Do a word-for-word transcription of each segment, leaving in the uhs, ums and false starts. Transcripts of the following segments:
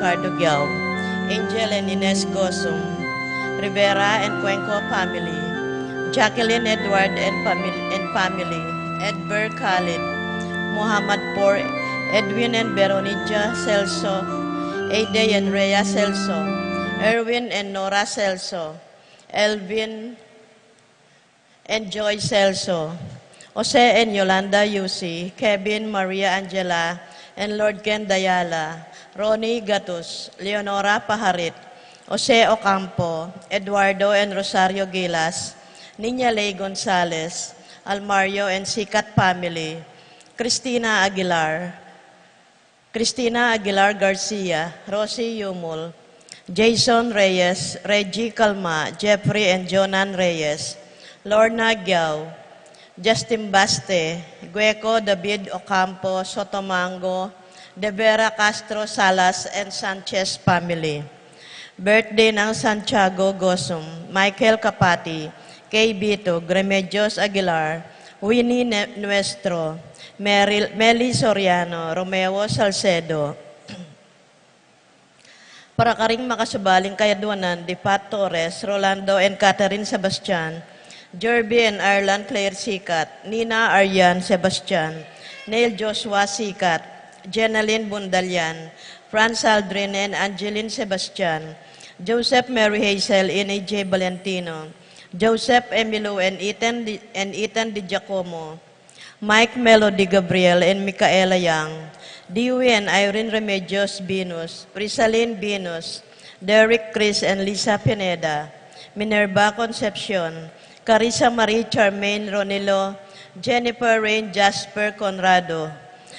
Ricardo Giao, Angel and Ines Gosum, Rivera and Cuenco family, Jacqueline Edward and, famil- and family, Edbert Khalid, Muhammad Por, Edwin and Veronica Celso, Aide and Rhea Celso, Erwin and Nora Celso, Elvin and Joy Celso, Jose and Yolanda Yusi, Kevin, Maria Angela, and Lord Ken Dayala, Ronnie Gatus, Leonora Paharit, Jose Ocampo, Eduardo and Rosario Gilas, Niña Ley Gonzalez, Almario and Sikat family, Christina Aguilar, Christina Aguilar Garcia, Rosie Yumul, Jason Reyes, Reggie Calma, Jeffrey and Jonan Reyes, Lorna Giao, Justin Baste, Gueco David Ocampo, Sotomango, De Vera Castro Salas, and Sanchez family. Birthday ng Santiago Gosum, Michael Capati, Kay Bitug, Remedios Aguilar, Winnie Ne- Nuestro, Meryl, Meli Soriano, Romeo Salcedo. Para karing makasubaling kayadwanan, Dipat Torres, Rolando and Catherine Sebastian, Jerby and Ireland Claire Sikat, Nina Aryan Sebastian, Neil Joshua Sikat, Jenaline Bundalian, Franz Aldrin and Angeline Sebastian, Joseph Mary Hazel and A J Valentino, Joseph Emilio and Ethan Di, and Ethan Di Giacomo, Mike Melody Gabriel and Micaela Yang, Dewey and Irene Remedios Venus, Rizalin Venus, Derek Chris and Lisa Pineda, Minerva Concepcion, Carissa Marie Charmaine Ronilo, Jennifer Rain Jasper Conrado,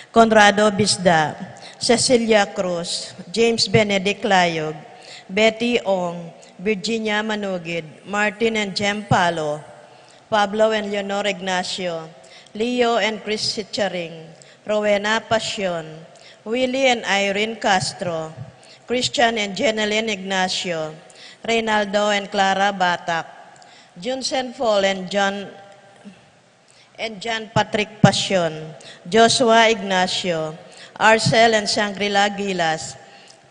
Conrado Bisda, Cecilia Cruz, James Benedict Layog, Betty Ong, Virginia Manugid, Martin and Jem Palo, Pablo and Leonor Ignacio, Leo and Chris Sicharing, Rowena Pasion, Willie and Irene Castro, Christian and Jeneline Ignacio, Reynaldo and Clara Batak, Junsen Paul and John and John Patrick Pasion, Joshua Ignacio, Arcel and Shangri-La Gilas,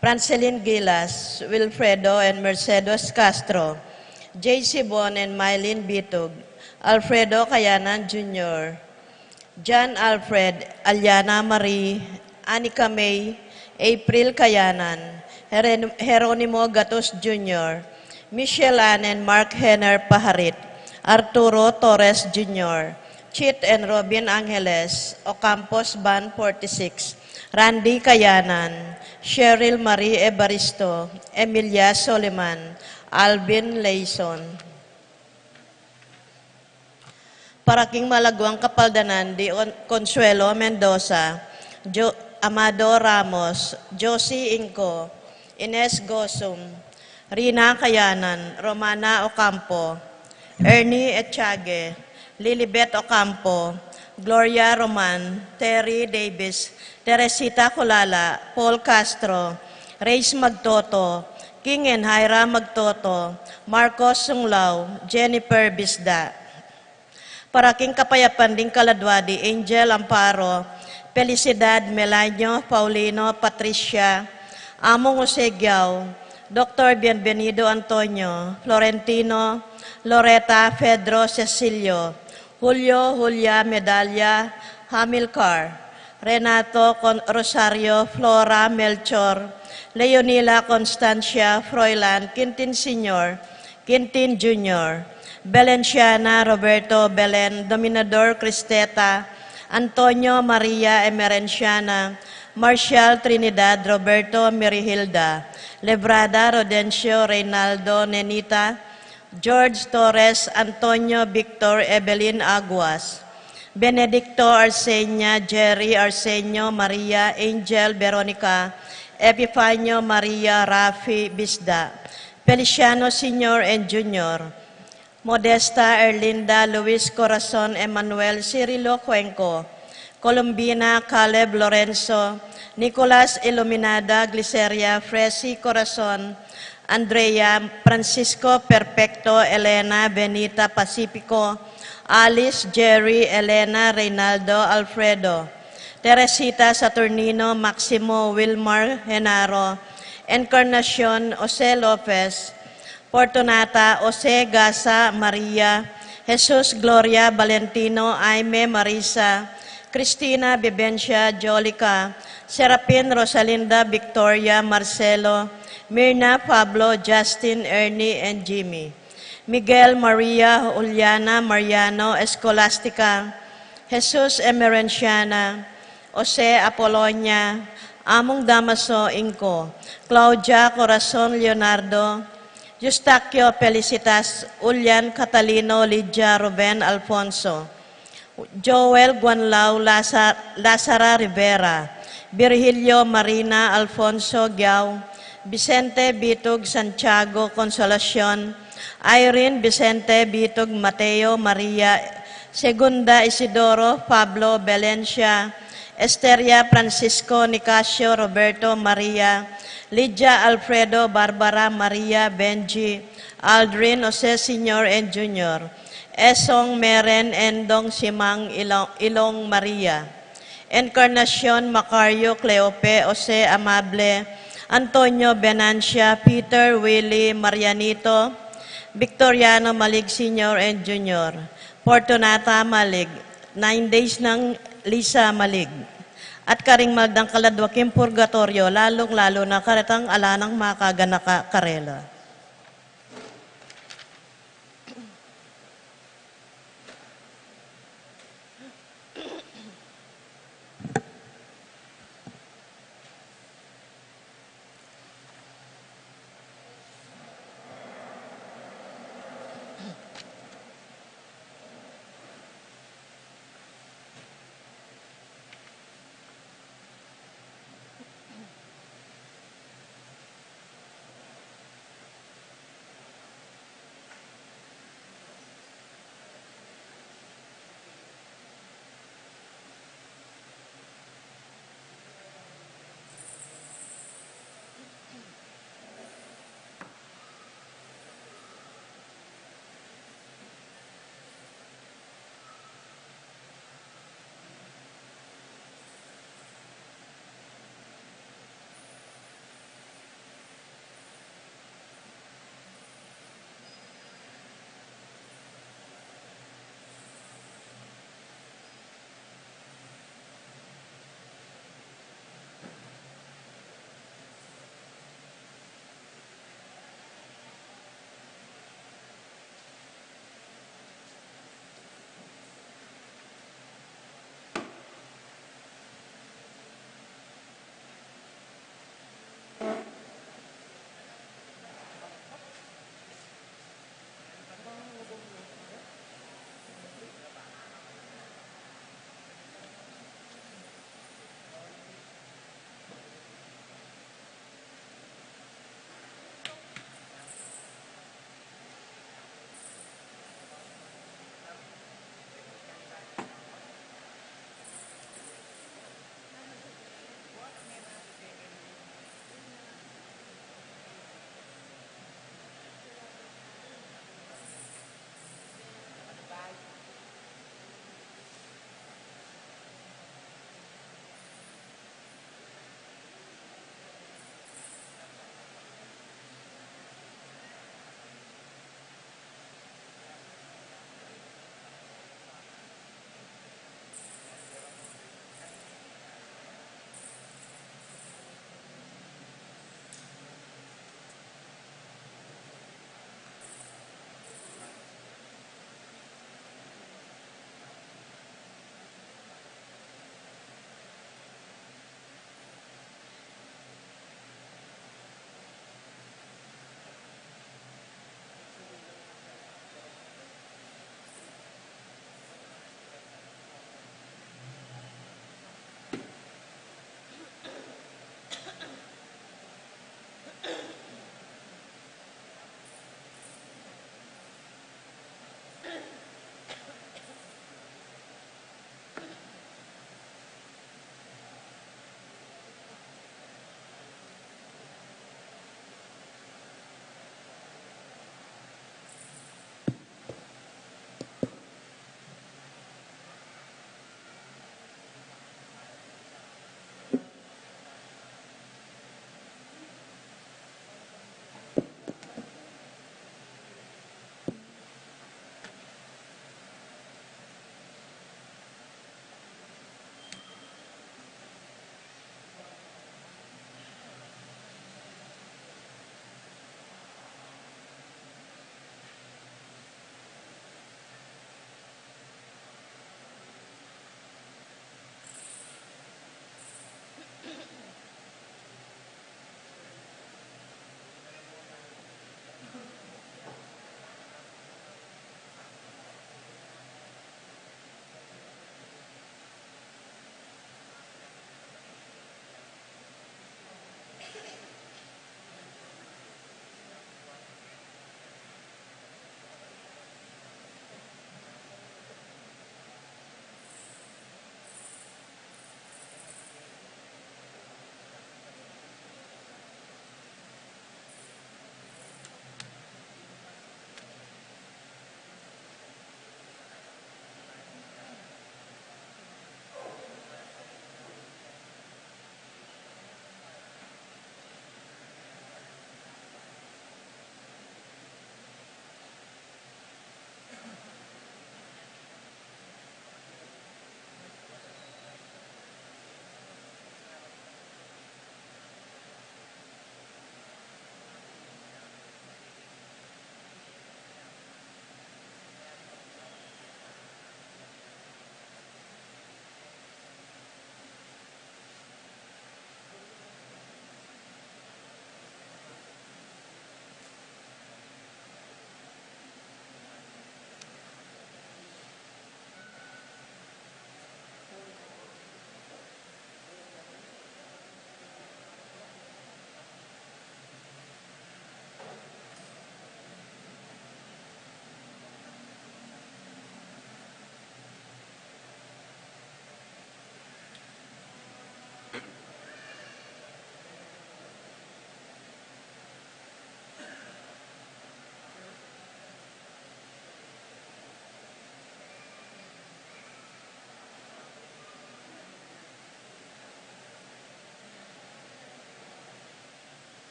Francelin Gilas, Wilfredo and Mercedes Castro, J C Bon and Mylene Bitug, Alfredo Kayanan Junior, John Alfred, Aliana Marie, Anika May, April Kayanan, Heren- Jeronimo Gatus Junior, Michelle Ann and Mark Henner Paharit, Arturo Torres Junior, Chit and Robin Angeles, Ocampos Band forty-six, Randy Kayanan, Cheryl Marie Evaristo, Emilia Soliman, Alvin Leison. Para king malaguang kapaldanan di On- Consuelo Mendoza, Jo- Amado Ramos, Josie Inco, Ines Gosum, Rina Kayanan, Romana Ocampo, Ernie Echage, Lilibet Ocampo, Gloria Roman, Terry Davis, Teresita Colala, Paul Castro, Reyes Magtoto, King and Hyra Magtoto, Marcos Sunglao, Jennifer Bisda. Para king kapayapan ding kaladwa di Angel Amparo, Felicidad, Melanio, Paulino, Patricia, Among Jose Giao, Doctor Bienvenido Antonio, Florentino, Loreta, Pedro, Cecilio, Julio, Julia, Medalla, Hamilcar, Renato, Con- Rosario, Flora, Melchor, Leonila, Constancia, Froilan, Quintin Senior, Quintin Junior, Belenciana, Roberto, Belen, Dominador, Cristeta, Antonio, Maria, Emerenciana, Marcial, Trinidad, Roberto, Merihilda, Lebrada, Rodencio, Reynaldo, Nenita, George Torres, Antonio, Victor, Evelyn Aguas, Benedicto, Arsenia, Jerry, Arsenio, Maria, Angel, Veronica, Epifanio, Maria, Rafi, Bisda, Feliciano Senior and Junior, Modesta, Erlinda, Luis, Corazon, Emmanuel, Cirilo, Cuenco, Colombina, Caleb, Lorenzo, Nicolas, Iluminada, Gliceria, Fresi, Corazon, Andrea, Francisco, Perfecto, Elena, Benita, Pacifico, Alice, Jerry, Elena, Reynaldo, Alfredo, Teresita, Saturnino, Maximo, Wilmar, Genaro, Encarnacion Jose Lopez, Fortunata Jose Gasa Maria, Jesus Gloria Valentino Aime Marisa, Cristina Vivencia Jolica, Serapin Rosalinda Victoria Marcelo, Mirna Pablo Justin Ernie and Jimmy, Miguel Maria Juliana Mariano Escolastica, Jesus Emerenciana, Jose Apolonia, Among Damaso Inco, Claudia Corazon Leonardo, Eustaquio Felicitas, Julian Catalino, Lydia Ruben Alfonso, Joel Guanlao, Laza- Lazara Rivera, Virgilio Marina Alfonso Giao, Vicente Bitug Santiago Consolacion, Irene Vicente Bitug Mateo Maria, Segunda Isidoro Pablo Valencia, Esteria Francisco Nicasio Roberto Maria, Lydia Alfredo Barbara Maria Benji, Aldrin Jose Senior and Junior, Esong Meren Endong Simang Ilong, Ilong Maria, Encarnacion Macario Cleope Jose Amable, Antonio Venancia, Peter Willy Marianito, Victoriano Malig Senior and Junior, Fortunata Malig, nine days nang Lisa Malig, at karing maldang kaladwa king purgatoryo, lalung-lalu na karetang ala nang makaganaka karela.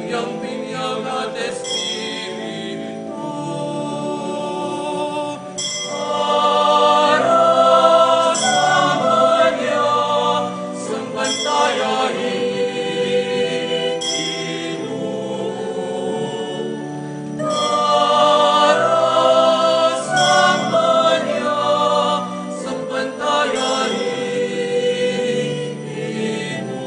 Yang binyag at Espiritu, para sa manya, sambantayain Ginu. Para sa manya, sambantayain Ginu.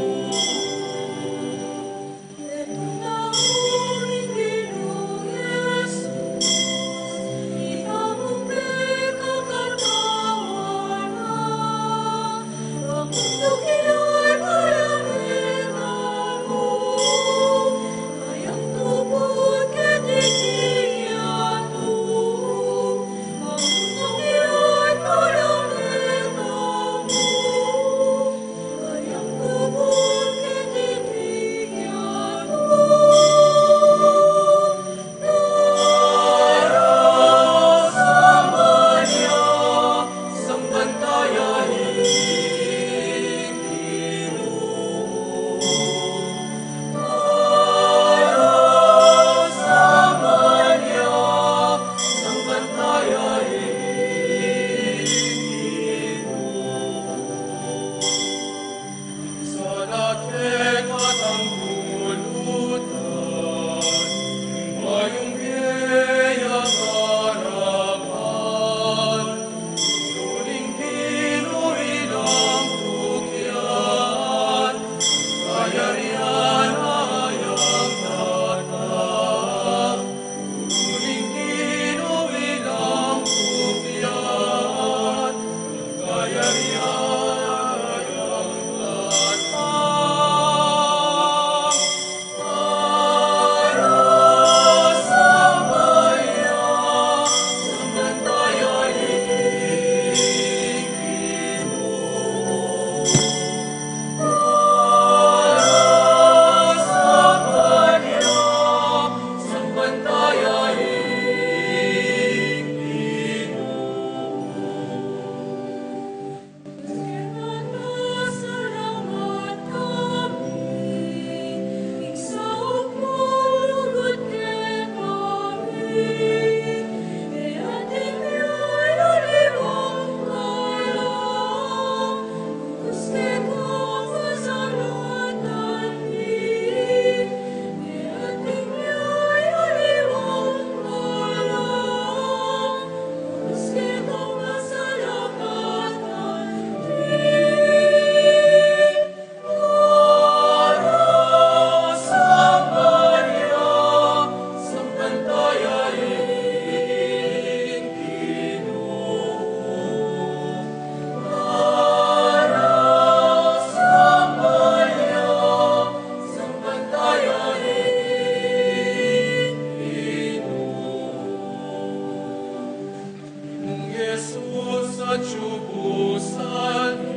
Nung Jesus atyu pu sali,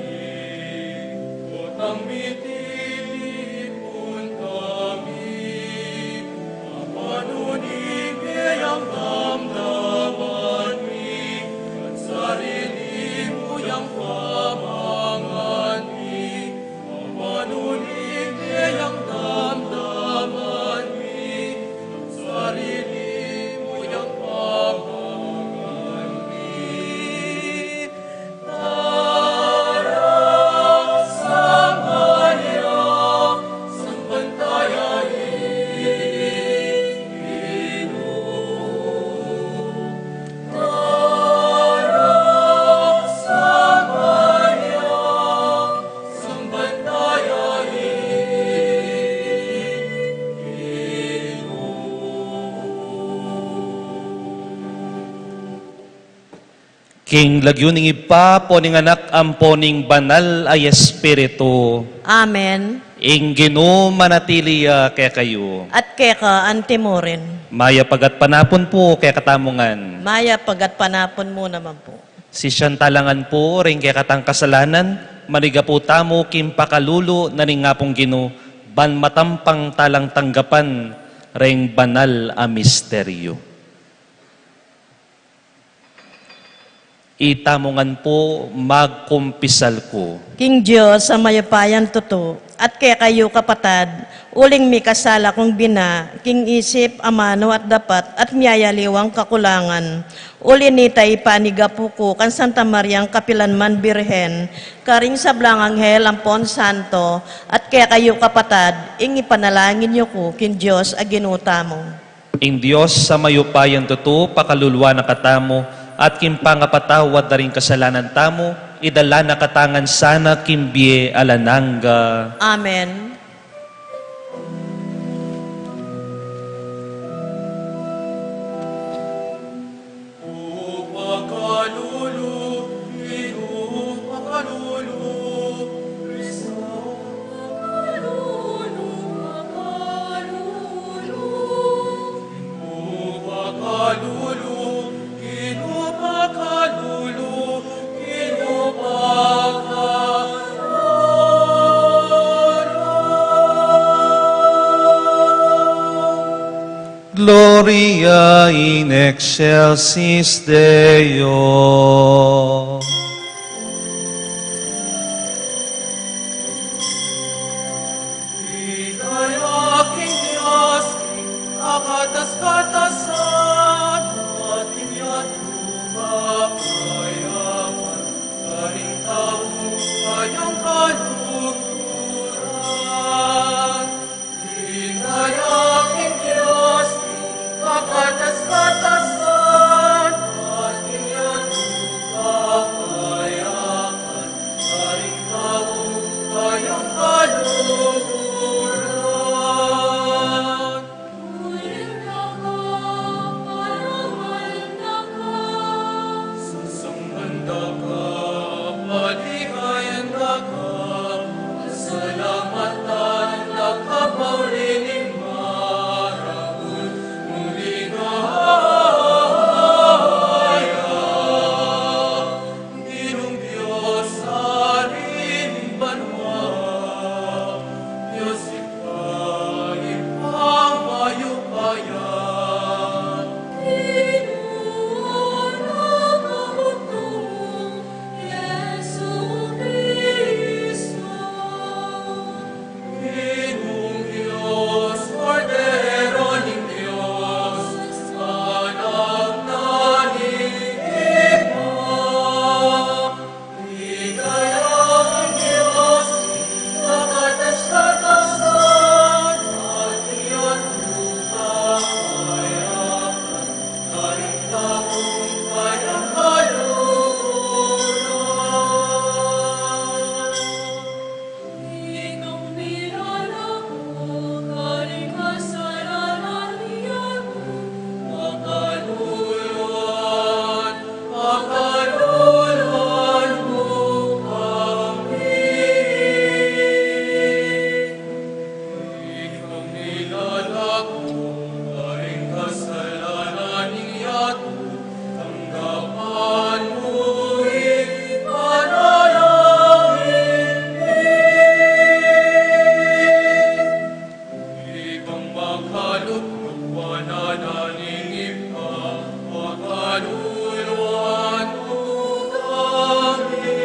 potang mitilipun kami, amanu ning keyang damdaman mi, at sarili mu yang pamangan mi, amanu ning keyang damdaman mi, at sarili mu yang pamangan mi. Para sa kanya, sambantayain Ginu. Para sa kanya, sambantayain Ginu. King lagyu ning Ibpa, ampo ning Anak, ampo ning Banal a Espiritu. Amen. Ing Ginu manatili ya kekayu. At keka antimurin. Mayap a gatpanapun pu kekatamu ngan. Mayap a gatpanapun mu naman pu. Sisian tala ngan pu ring kekatang kasalanan, maniga pu tamu king pakalulu na ning Apung Ginu, ban matampang talang tanggapan ring banal a misteryu. Itamu ngan pu magkumpisal ku. King Dios a mayupayang tutu. At kekayu kapatad, uling mikasala kung bina, king isip, amanu at dapat, at miyayaliwang kakulangan. Uli nita ipanigapu ku kang Santa Mariang kapilanman Birhen, karing sablang anghel ampon santo, at kekayu kapatad, ing ipanalangin yu ku king Dios a Ginu tamu. Ing Dios a mayupayang tutu, pakalulu na katamu, at king pangapatawad da ring kasalanan tamu, idala na katamu ngan sana king bie alang angga. Amen. Gloria in excelsis Deo. Ligaya king Dios, king kakatas-katasan, at king yatu kapayapan, karing tau kayang kaluguran. Ligaya king Dios, king kakatas-katasan, at king yatu kapayapan, karing tau kayang kaluguran. Uling na ka, paraman na ka, sasanggan da ka, paligayan da ka, pasalamatan da ka, mauli ning maragul mung ligaya. Ginung Dios, Ari ning banua, Dios Ibpa, Ibpang mayupaya. Ginung anak a bugtung, Jesucristo. Ginung Dios, Kordero ning Dios, Anak na ning Ibpa. Ligaya ning Dios, king kakatas-katasan, at king yatu kapayapan, karing tau kayang kaluguran. Ikang nilalang ku karing kasalanan ning yatu, pakaluluan, pakaluluan mu kami. Ikang nilalang ku karing kasalanan ning yatu, tanggapan mu ing panalangin mi. Ikang makalulugud a Ibpa, pakaluluan mu kami.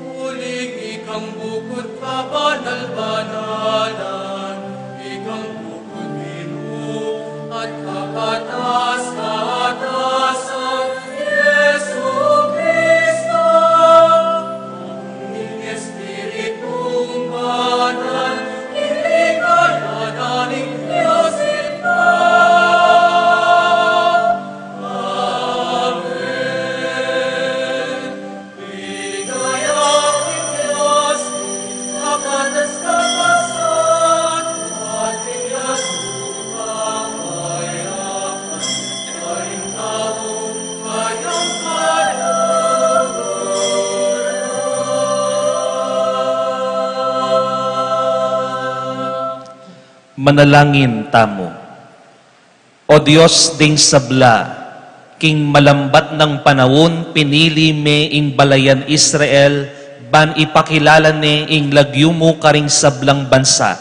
Uling ikang bukut kabanal-banalan, ikang bukut Ginu at kakatas-katasan, Jesucristo. Ing Espiritung Banal, ing ligaya na ning Dios Ibpa. Amen. Ligaya ning Dios, kakatas-katasan, at king yatu kapayapan, karing tau kayang kaluguran. Manalangin tamu. O Dios ding sabla, king malambat nang panaun pinili me ing balayan Israel, ban ipakilala ne ing lagyu mu karing sablang bansa.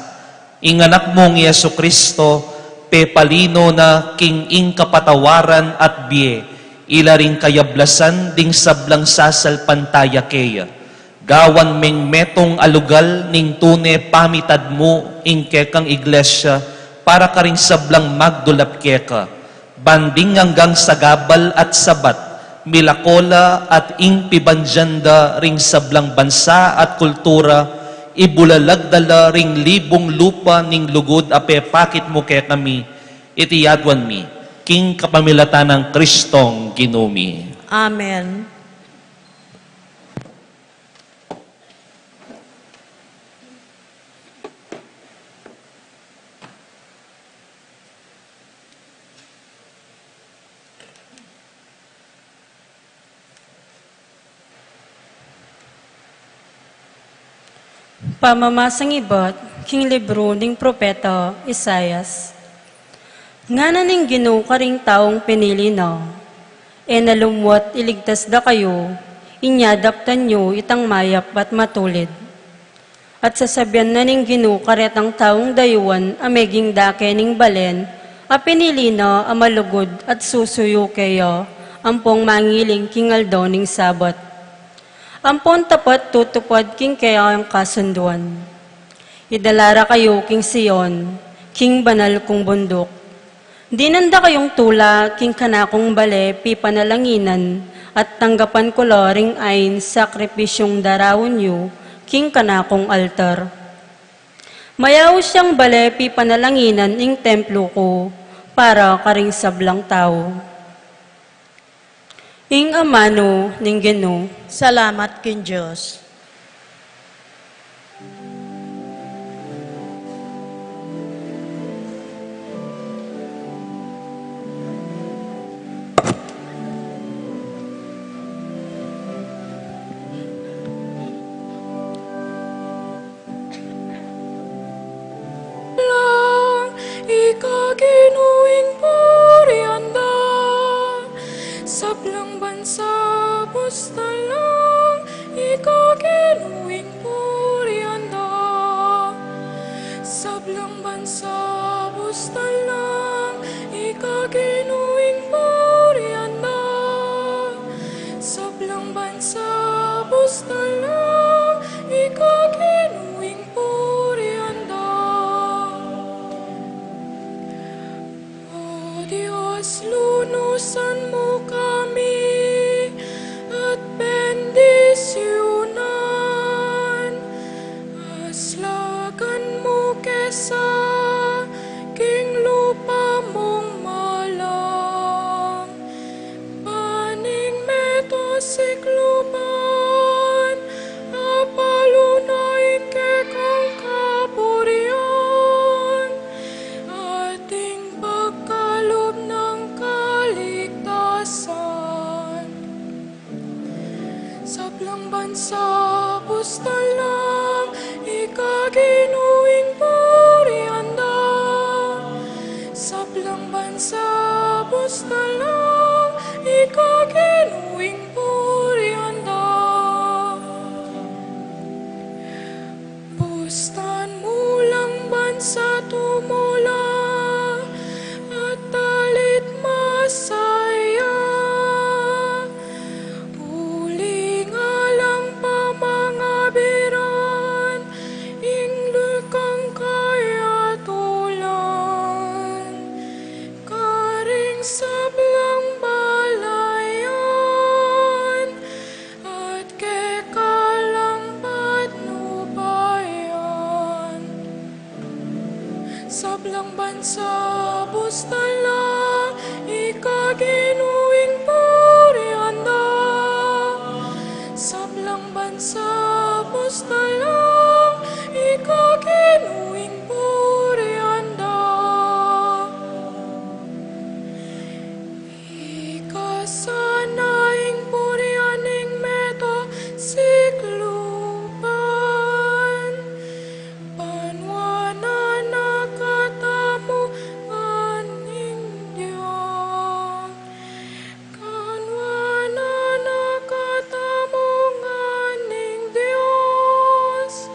Ing Anak mung i Jesucristo, pepalino na king ing kapatawaran at bie, ila ring kayablasan ding sablang sasalpantaya keya. Gawan meng metung a lugal ning tune pamitad mu ing kekang iglesia para karing sablang magdulap keka. Ban ding anggang sagabal at sabat, milako la at ing pibandian da ring sablang bansa at kultura, ibulalag da la ring libung lupa ning lugud a pepakit mu kekami, iti aduan mi, king kapamilatan nang Kristong Ginu mi. Amen. Pamamasang ibat king libru ning propeta Isaias. Ngana ning Ginu karing taung pinili na, e na lumwat iligtas da kayu, inya daptan yu itang mayap at matulid. At sasabian na ning Ginu karetang taung dayuan a meging dake ning balen, a pinili na a malugud at susuyu keya, ampong mangiling king aldo ning Sabat. Ampong tapat tutupad king keyang kasunduan. Idala ra kayu king Sion, king banal kung bunduk. Dinan da kayung tula king kanakung bale pipanalanginan, at tanggapan ku la ring ain sakripisyung daraun yu king kanakung altar. Mayaus yang bale pipanalanginan ing templu ku para karing sablang tau. Ing amanu ning Ginu. Salamat king Dios. Lang, ika Ginu ing purian da, sablang bansa bustan lang, ika Ginu ing purian da, sablang bansa bustan lang, ika Ginu ing purian da, sablang bansa bustan lang, ika Ginu ing purian da. O Dios, lunusan mu kami at bendisyunan, aslagan mu ke sa king lupa mung malam. Ban ing meto sikluban, apalu na ing kekang kapurian, at ing pagkalub nang kaligtasan. Sablang bansa bustan lang, ika Ginu ing purian da. Sablang bansa bustan lang, ika Ginu ing purian da. Bustan mu lang bansa tumula at talit masaya. Uling alang pamangabiran ing lukang kayatulan, karing sablang balayan at keka lang patnubayan. Sablang bansa bustan lang, ika Ginu ing purian da. Sablang bansa bustan lang, ika Ginu ing purian da. Ika sana ing purian ning meto sikluban, banua na na katamu ngan ning Dios. Banua na na katamu ngan ning Dios.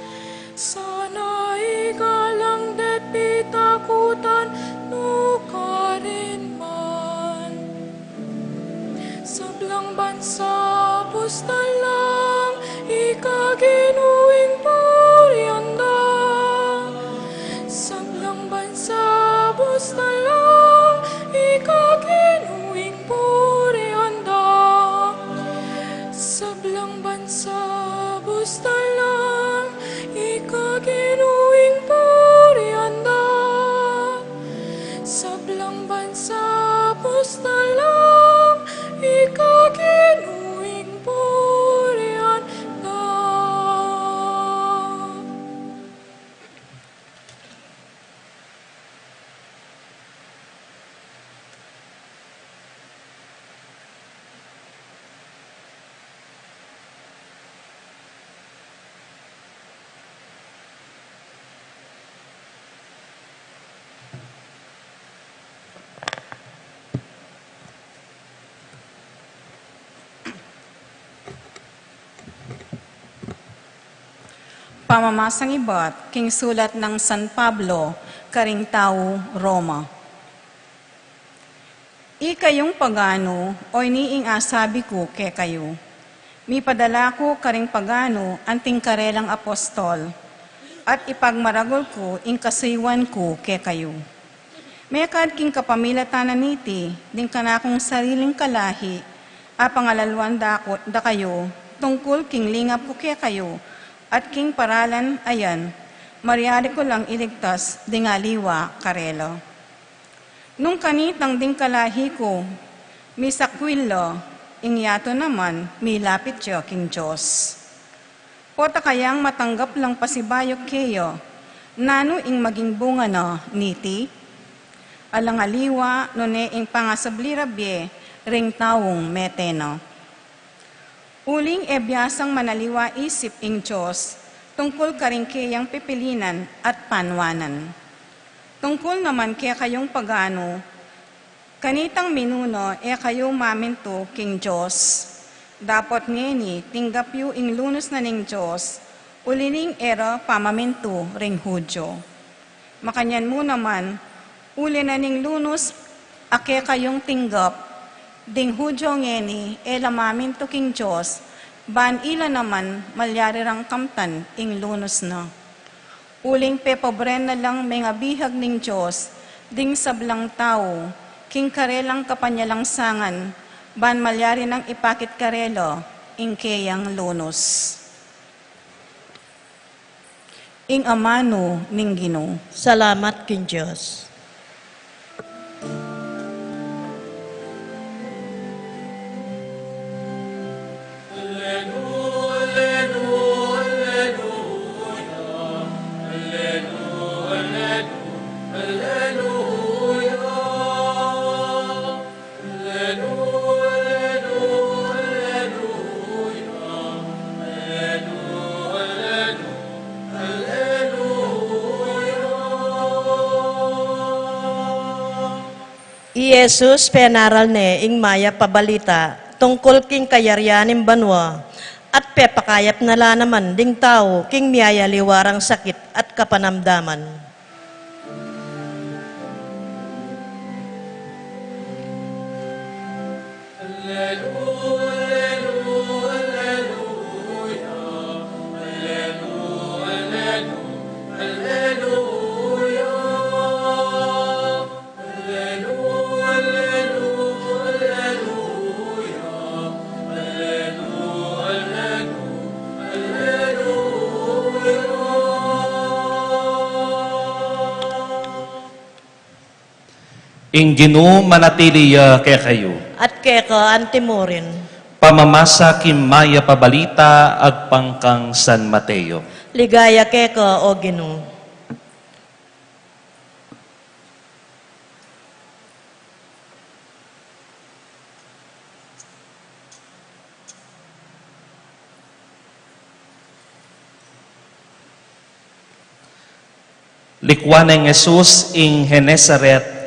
Pamamasang ibat king sulat nang San Pablo karing tau Roma. Ikayung paganu, o ini ing asabi ku kekayu. Mipadala ku karing paganu anting karelang apostol, at ipagmaragul ku ing kasuyuan ku kekayu. Mekad king kapamilatan na niti, ding kanakung sariling kalahi, apangalaluan da ku, da kayu, tungkul king lingap ku kekayu, at king paralan a yan, malyari ku lang iligtas ding aliwa karela. Nung kanitang ding kalahi ku, misakwil la, ing yatu naman, milapit ya king Dios. Pota kayang matanggap lang pasibayu keya, nanu ing maging bunga na niti? Alang aliwa, nune ing pangasubli ra bie ring taung mete na. Uling e biasang manaliwa isip ing Dios tungkul karing keyang pipilinan at panuanan. Tungkul naman kekayung paganu, kanitang minuna e kayu mamintu king Dios. Dapot ngeni tinggap yu ing lunus na ning Dios, uli ning e ra pamamintu ring Judio. Makanyan mu naman, uli na ning lunus a kekayung tinggap, ding Judio ngeni e la mamintu king Dios, ban ila naman malyari rang kamtan ing lunus na. Uling pepobren na lang mengabihag ning Dios ding sablang tau king karelang kapanyalangsangan, ban malyari nang ipakit karela ing keyang lunus. Ing amanu ning Ginu. Salamat king Dios. I Jesus penaral ne ing mayap a balita tungkul king kayarian ning banua, at pepakayap na la naman ding tau king miyayaliwa rang sakit at kapanamdaman. Ing Ginu manatili ya kekayu. At keka anti murin. Pamamasa king mayap a balita agpang kang San Mateo. Ligaya keka, O Ginu. Likuan neng Jesus ing Genesaret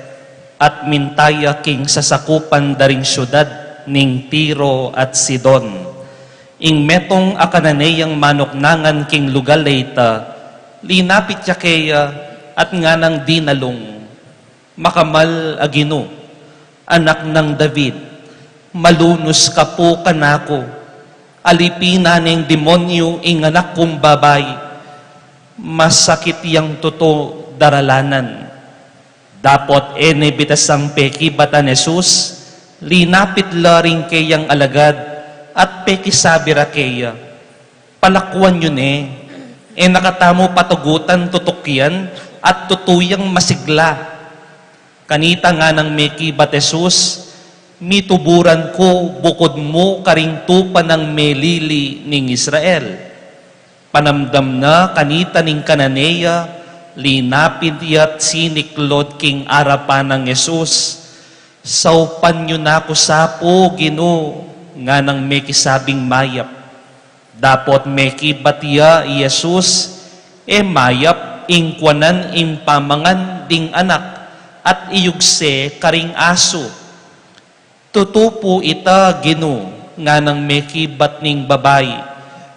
at minta ya king sasakupan da ring siudad ning Tiro at Sidon. Ing metung a Cananeang manuknangan king lugal a ita, linapit ya keya at nganang dinalung, Makamal a Ginu, Anak nang David, malunus ka pu kanaku. Alipinan neng demonyu ing anak kung babai. Masakit yang tutu daralanan. Dapot e ne bitasang pekibat nang Jesus, linapit la ring keyang alagad at pekisabi ra keya, Palakuan yu ne, e na katamu patugutan tutukian at tutu yang masigla. Kanita nganang mekibat Jesus, Mituburan ku bukud mu karing tupa nang melili ning Israel. Panamdam na kanita ning Cananea, linapit ya't siniklod king arapan nang Jesus. Saupan yu na ku sa pu, Ginu, nganang mekisabing mayap. Dapot mekibat ya i Jesus, e mayap ing kuanan ing pamangan ding anak at iyugse karing asu. Tutu pu ita, Ginu, nganang mekibat ning babai.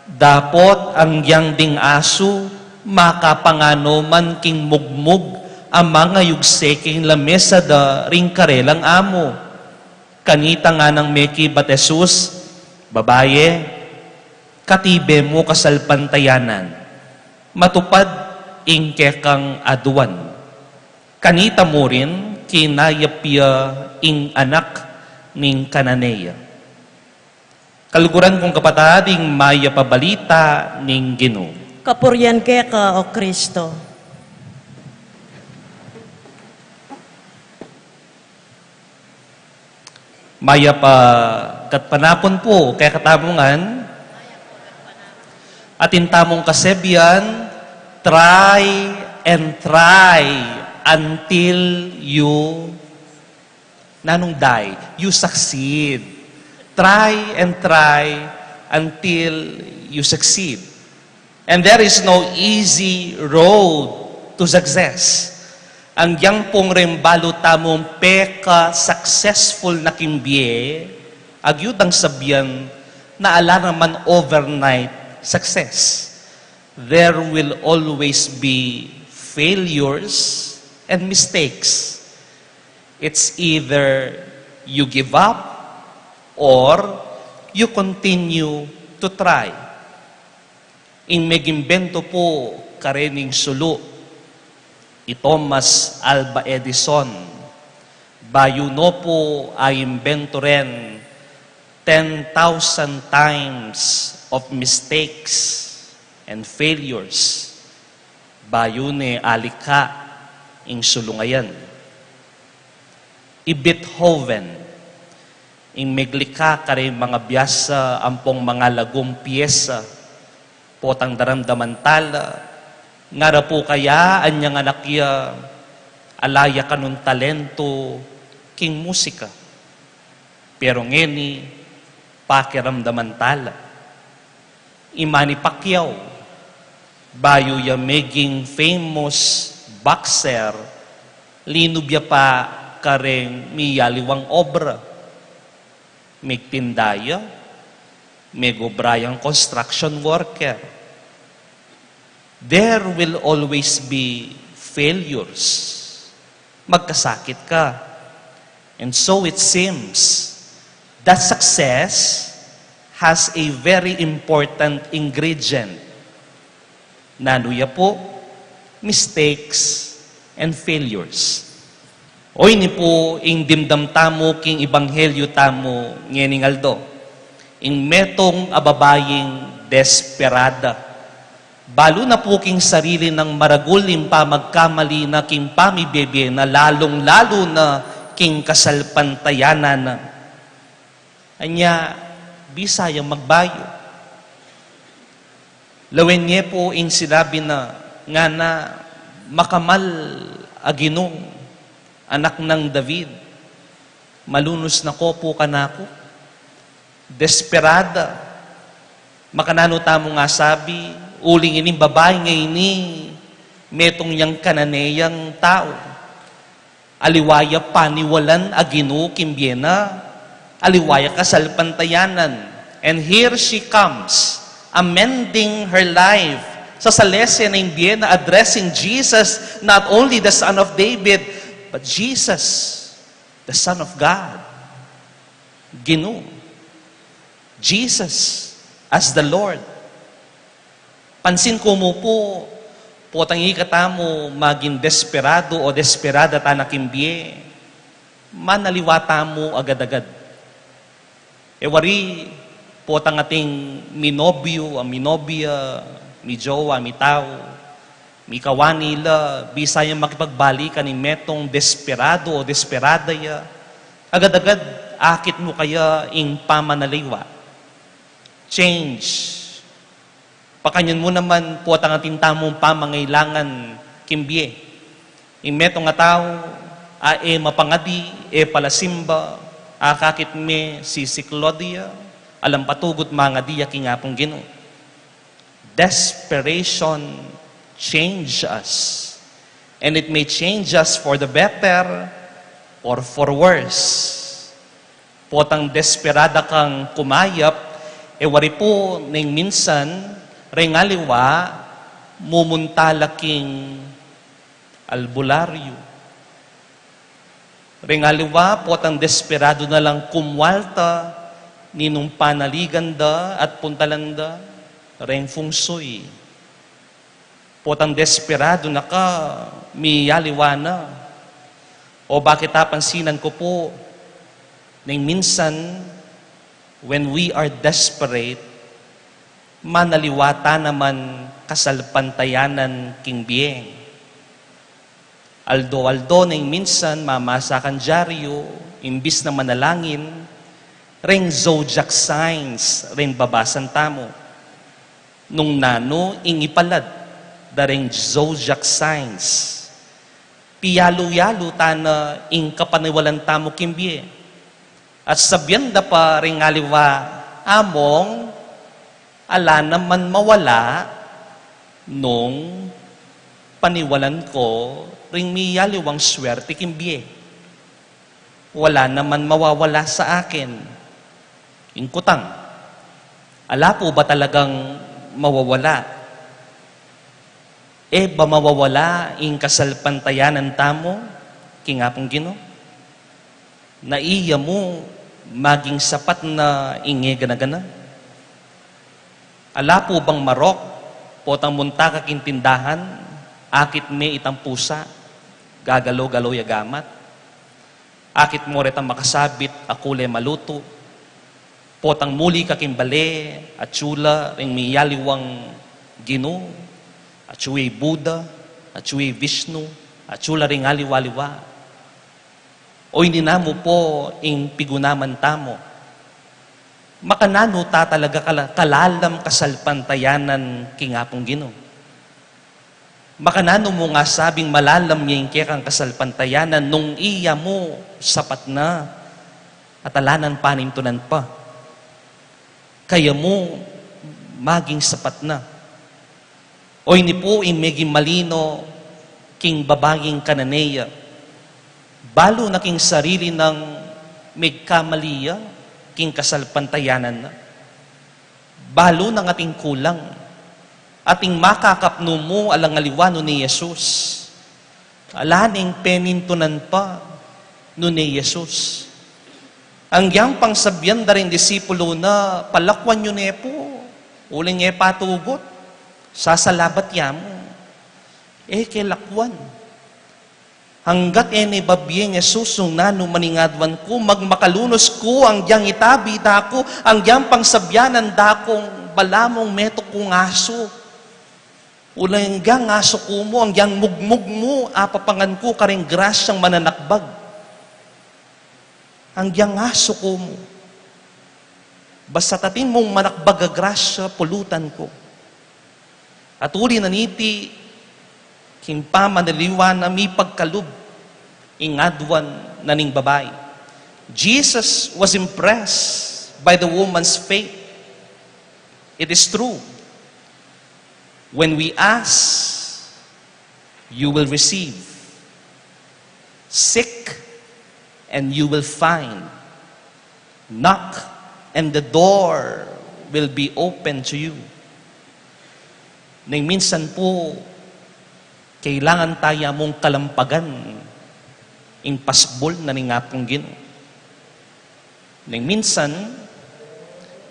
Dapot anggiyang ding asu, makapanganu man king mugmug a mangayugse king lamesa da ring karelang amu. Kanita nganang mekibat Jesus, "Babaye, katibe mu kasalpantayanan, matupad ing kekang aduan." Kanita mu rin, kinayap ya ing anak ning kanane ya. Kaluguran kung kapatad, ing mayap a balita ning Ginu. Kapurian keka, O Kristo. Mayap a gatpanapun pu kekatamu ngan. Atin tamung kasebian, try and try until you nanung die, you succeed. Try and try until you succeed. And there is no easy road to success. Anggiyang pung ring balu tamung peka-successful na king bie, agyu dang sabian na ala naman overnight success. There will always be failures and mistakes. It's either you give up or you continue to try. Ing megimbento pu karening sulu, i Thomas Alva Edison, bayu no pu a imbento ren ten thousand times of mistakes and failures bayu ne alikha ing sulu ngayan. I Beethoven, ing meglikha karing mangabiasa ampong mangalagum piesa, potang daramdaman tala, ngara pu kaya anyang anak ya, ala ya kanung talento king musika. Pero ngeni, pakiramdaman tala. I Manny Pacquiao, bayu ya meging famous boxer, linub ya pa kareng miyaliwang obra. Megtinda ya, megobra yang construction worker. There will always be failures. Magkasakit ka. And so it seems that success has a very important ingredient. Nanu ya pu? Mistakes and failures. O ini pu ing dimdam tamu king ebanghelyo tamu ngening aldo. Ing metung a babaing desperada. Balu na pu king sarili nang maragul ing pamagkamali na king pamibie-bie na, lalung-lalu na king kasalpantayanan na. Anya, bisa yang magbayu. Lawen ye pu ing sinabi na, ngana, "Makamal a Ginu, anak nang David, malunus na ko pu kanaku." Desperada. Makananu tamu nga sabi, uling ining babaing ini, metung yang kananeyang tau. Aliwa ya paniwalan a Ginu king bie na, aliwa ya kasalpantayanan. And here she comes, amending her life. Sasalese na ing bie na, addressing Jesus, not only the Son of David, but Jesus, the Son of God. Ginu. Jesus as the Lord. Pansin ku mu pu, potang ikatamu maging desperado o desperada tana king bie, manaliwa tamu agad-agad. E wari, potang ating minobyu, a minobya, mijowa, mitau, mikawani la, bisa yang makipagbalikan ing metung desperado o desperada ya, agad-agad akit mu kaya ing pamanaliwa. Change. Pakanyan mu naman potang atin tamung pamangailangan king bie. Ing metung a tau, a e mapangadi, e palasimba, akakit me sisiklaud ya, alang patugut mangadi ya king Apung Ginu. Desperation change us. And it may change us for the better or for worse. Potang desperada kang kumayap, E wari pu, neng minsan, reng aliwa, mumunta la king albularyo. Reng aliwa, potang desperadu na lang kumwalta, ninung panaligan da at puntalan da, reng feng shui. Potang desperadu na ka, miyaliwa na. O bakit apansinan ku pu, neng minsan, when we are desperate, manaliwa ta naman kasalpantayanan king bie. Aldo-aldo neng minsan, mamasa kang dyaryu, imbis na manalangin, reng zodiac signs, reng babasan tamu. Nung nanu ing ipalad da reng zodiac signs, piyalu-yalu ta na ing kapaniwalan tamu king bie. At sabian da pa reng aliwa, Among, ala naman mawala nung paniwalan ku ring miyaliwang swerte king bie. Wala naman mawawala sa akin. Ing kutang, ala pu ba talagang mawawala? E ba mawawala ing kasalpantayanan tamu king Apung Ginu? Na iya mu maging sapat na ing e gana-gana? Ala pu bang marok, potang munta ka king tindahan, akit me itang pusa, gagalo-galo ya gamat. Akit mo retang makasabit a kule malutu. Potang muli ka king bale, atsu la ring miyaliwang Ginu, atsu i Buddha, atsu i Vishnu, atsu la ring aliwa-liwa. Oyni namu pu ing pigunaman tamu. Makananu ta talaga kala-, kalalam kasalpantayanan king Apung Ginu? Makananu mu ngasabing malalam ya ing kekang kasalpantayanan nung iya mu sapat na at ala nang panintunan pa? Kaya mu maging sapat na. Oyni pu ing meging malino king babaing Cananea, balu na king sarili nang megkamali ya king kasalpantayanan na. Balu nang ating kulang, ating makakapnu mu alang aliwa nune i Jesus. Ala neng penintunan pa nune i Jesus. Anggiyang pang sabian da ring disipulu na, Palakwan yu ne pu, uling e patugut, sasalabat ya mu. E ke lakwan. Anggat e ne babie ing Jesus nung nanu man ing aduan ku, magmakalunus ku, anggiyang itabi da ku, anggiyang pang sabianan da kung balamu metung kung asu. Uling anggiyang asu ku mu, anggiyang mugmug mu, apapangan ku karing grasyang mananakbag. Anggiyang asu ku mu. Basta atin mung manakbag a grasya, pulutan ku. At uli na niti, king pamanaliwa na mipagkalub ing aduan na ning babai. Jesus was impressed by the woman's faith. It is true. When we ask, you will receive. Seek, and you will find. Knock, and the door will be open to you. Neng minsan pu, kailangan ta ya mung kalampagan ing pasbul na ning Apung Ginu. Neng minsan,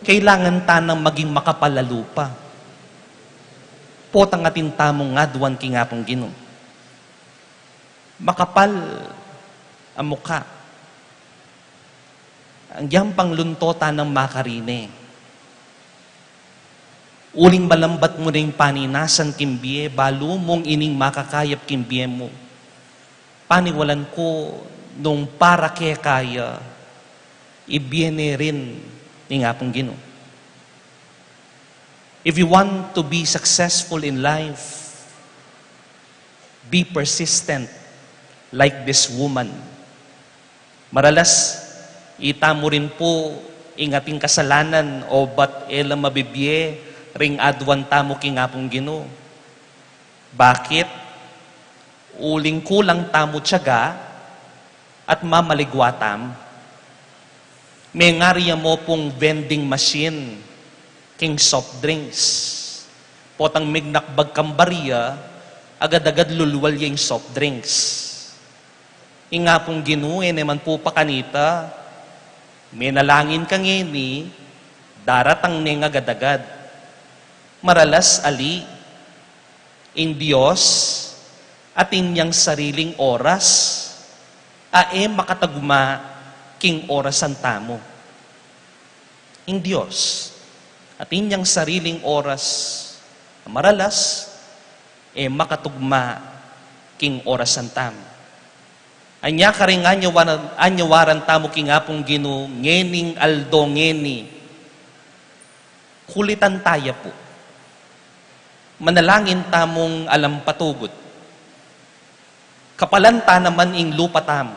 kailangan ta nang maging makapal a lupa. Potang atin tamung aduan king Apung Ginu. Makapal a muka. Anggiyang pang lunto ta nang makarine. Uling malambat mu ring paninasan king bie, balu mung ining makakayap king bie mu. Paniwalan ku nung para keka ya, ibie ne rin ning Apung Ginu. If you want to be successful in life, be persistent like this woman. Maralas, itamu rin pu ing ating kasalanan, obat e la mabibie ring aduan tamu king Apung Ginu. Bakit? Uling kulang tamu tiyaga at mamaligwa tamu. Mengari ya mu pung vending machine. king soft drinks. Potang megnakbag kang barya, agad-agad lulwal ya ing soft drinks. Ing Apung Ginu, e ne man pu pakanita, menalangin ka ngeni, daratang ne ing agad-agad. Maralas ali, ing Dios atin yang sariling oras, a e makataguma king orasan tamu. Ing Dios atin yang sariling oras, a maralas, e makatugma king orasan tamu. Anya karing anyawaran, anyawaran tamu king Apung Ginu, ngening aldo ngeni, kulitan taya pu. Manalangin tamung alang patugut. Kapalan ta naman ing lupa tamu.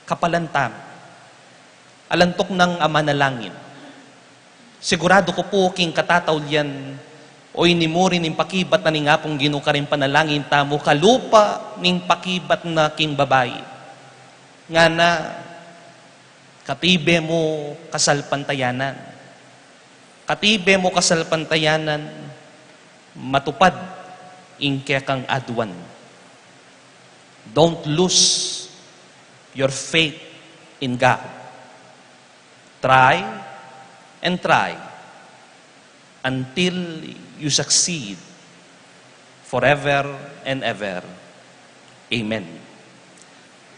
Kapalan tamu. Alang tuknang a manalangin. Siguradu ku pu king katataulian o inimuri ning pakibat na ning Apung Ginu karing panalangin tamu, kalupa ning pakibat na king babai. Ngana, katibe mu kasalpantayanan. Katibe mu kasalpantayanan, matupad ing kekang aduan. Don't lose your faith in God. Try and try until you succeed forever and ever. Amen.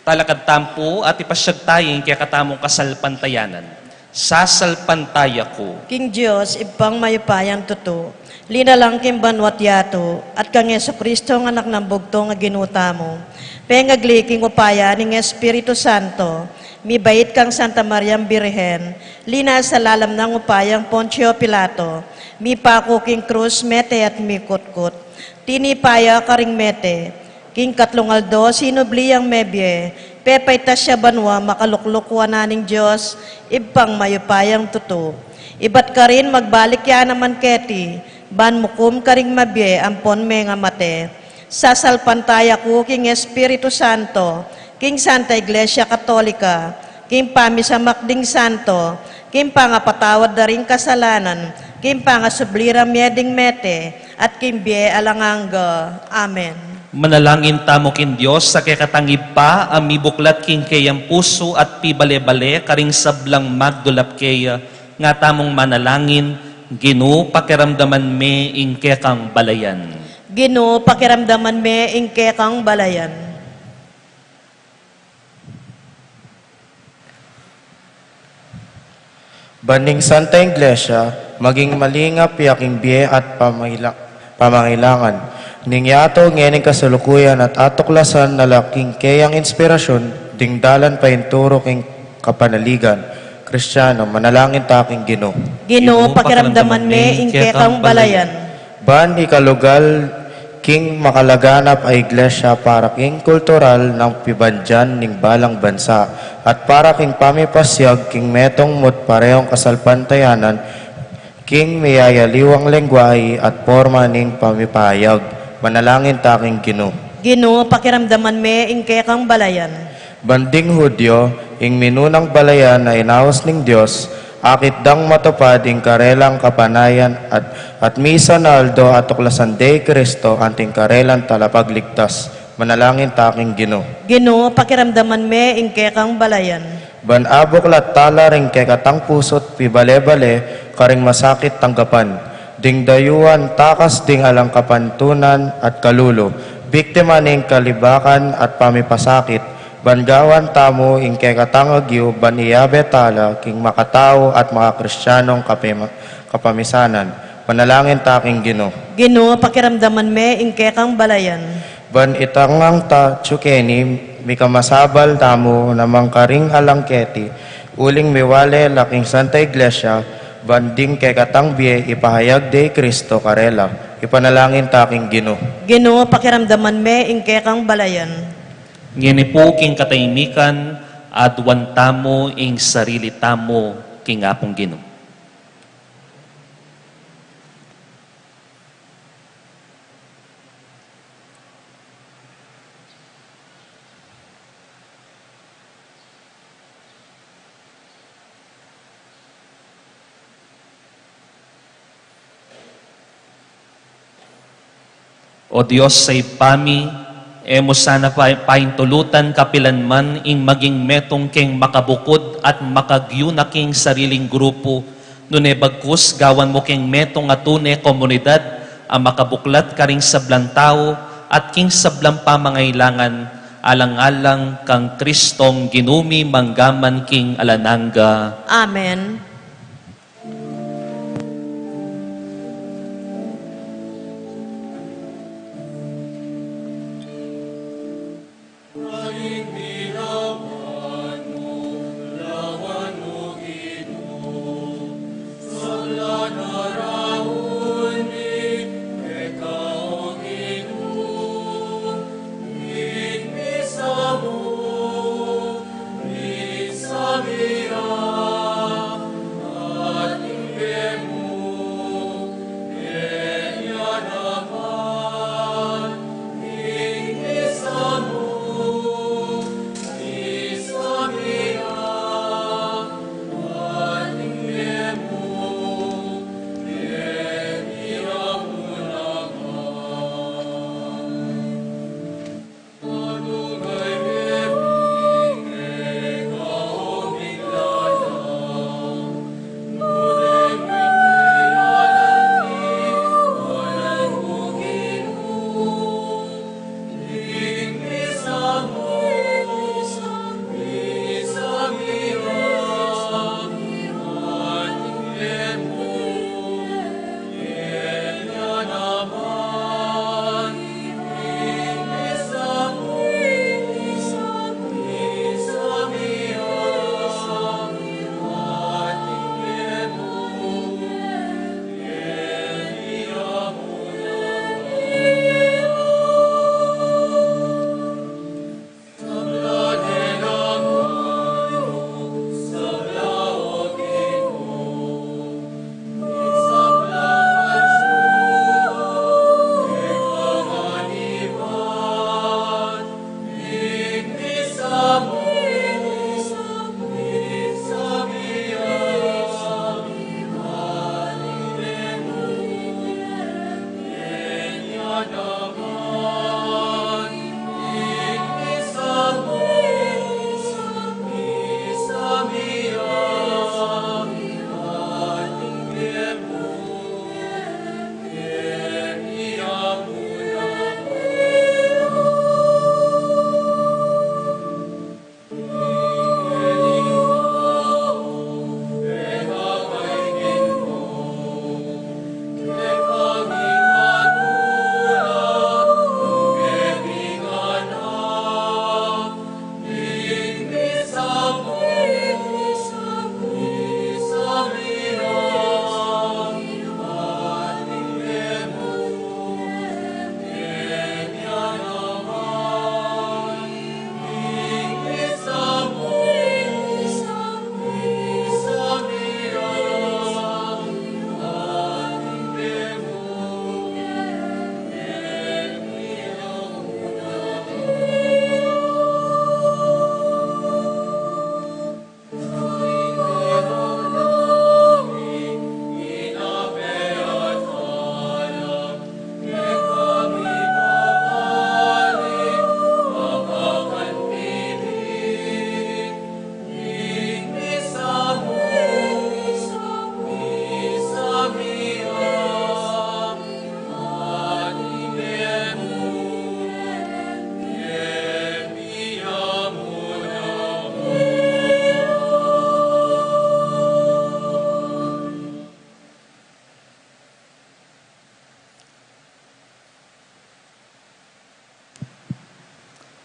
Talakad tamu pu at ipasyag taya ing kekatamung kasalpantayanan. Sasalpantaya ku king Dios, Ibpang mayupayang tutu, linalang king banua't yatu, at kang Jesucristo, a Anak nang bugtung a Ginu tamu, pengagli king upaya ning Espiritu Santo, mibait kang Santa Mariang Birhen, linasa lalam nang upayang Poncio Pilato, mipaku king krus, mete at mikutkut. Tinipa ya karing mete, king katlung aldo sinubli yang mebie, pepaitas ya banua, makalukluk wanan ning Dios, Ibpang mayupayang tutu. Ibat karin magbalik ya naman keti, ban mukum karing mabie ampon mengamate. Sasalpantaya ku king Espiritu Santo, king Santa Iglesia Katolika, king pamisamak ding santo, king pangapatawad da ring kasalanan, king pangasubli rang mie ding mete, at king bie alang angga. Amen. Manalangin tamu king Dios a kekatang Ibpa, a mibuklat king keyang pusu at pibale-bale karing sablang magdulap keya, nga tamung manalangin, Ginu, pakiramdaman me ing kekang balayan. Ginu, pakiramdaman me ing kekang balayan. Ban ing Santa Iglesia maging malingap ya king bie at pamangila-, pamangailangan ning yatu ngening kasalukuyan at atuklasan na la king keyang inspirasyun ding dalan painturu king kapanaligan Kristiano, manalangin ta king Ginu. Ginu, pakiramdaman me ing kekang balayan. Ban ikalugal king makalaganap a iglesia para king kultural nang pibandian ning balang bansa at para king pamipasyag king metung mo't parehong kasalpantayanan king miyayaliwang lengguahe at porma ning pamipahayag. Manalangin ta king Ginu. Ginu, pakiramdaman me ing kekang balayan. Ban ding Hudyo, ing minunang balayan a inaus ning Dios, akit dang matupad ing karelang kapanayan at, at misan a aldo atuklasan de i Kristo anting karelang talapagligtas. Manalangin ta king Ginu. Ginu, pakiramdaman me ing kekang balayan. Ban abuklat tala ring kekatang pusu't pibale-bale karing masakit tanggapan ding dayuan takas ding alang kapantunan at kalulu, biktima ning kalibakan at pamipasakit, ban gawan tamu ing kekatang agyu ban iyabe tala king makatau at makakristianong kapema-, kapamisanan. Manalangin ta king Ginu. Ginu, pakiramdaman me ing kekang balayan. Ban itangang ta atyu keni mikamasabal tamu namang karing alang keti, uling miwale la king Santa Iglesia, ban ding kekatang bie ipahayag de i Kristo karela. Ipanalangin ta king Ginu. Ginu, pakiramdaman me ing kekang balayan. Ngeni pu king kataimikan, aduan tamu ing sarili tamu king Apung Ginu. O Dios a Ibpa mi, e mu sana pa-, paintulutan kapilan man ing maging metung keng makabukud at makagyu na king sariling grupu, nune bagkus gawan mu keng metung a tune komunidad a makabuklat karing sablang tau at king sablang pamangailangan, alang-alang kang Kristong Ginu mi, mangga man king alang angga. Amen.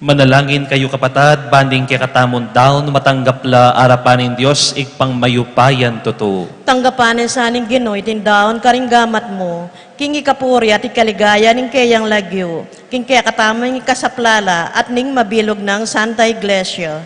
Manalangin kayu, kapatad, ban ding kekatamung daun matanggap la arapan ning Dios, Ibpang mayupayang tutu. Tanggapan na sa ning Ginu iting daun karing gamat mu, king ikapuri at ikaligaya ning keyang lagyu, king kekatamung ikasaplala at ning mabilug nang Santa Iglesia.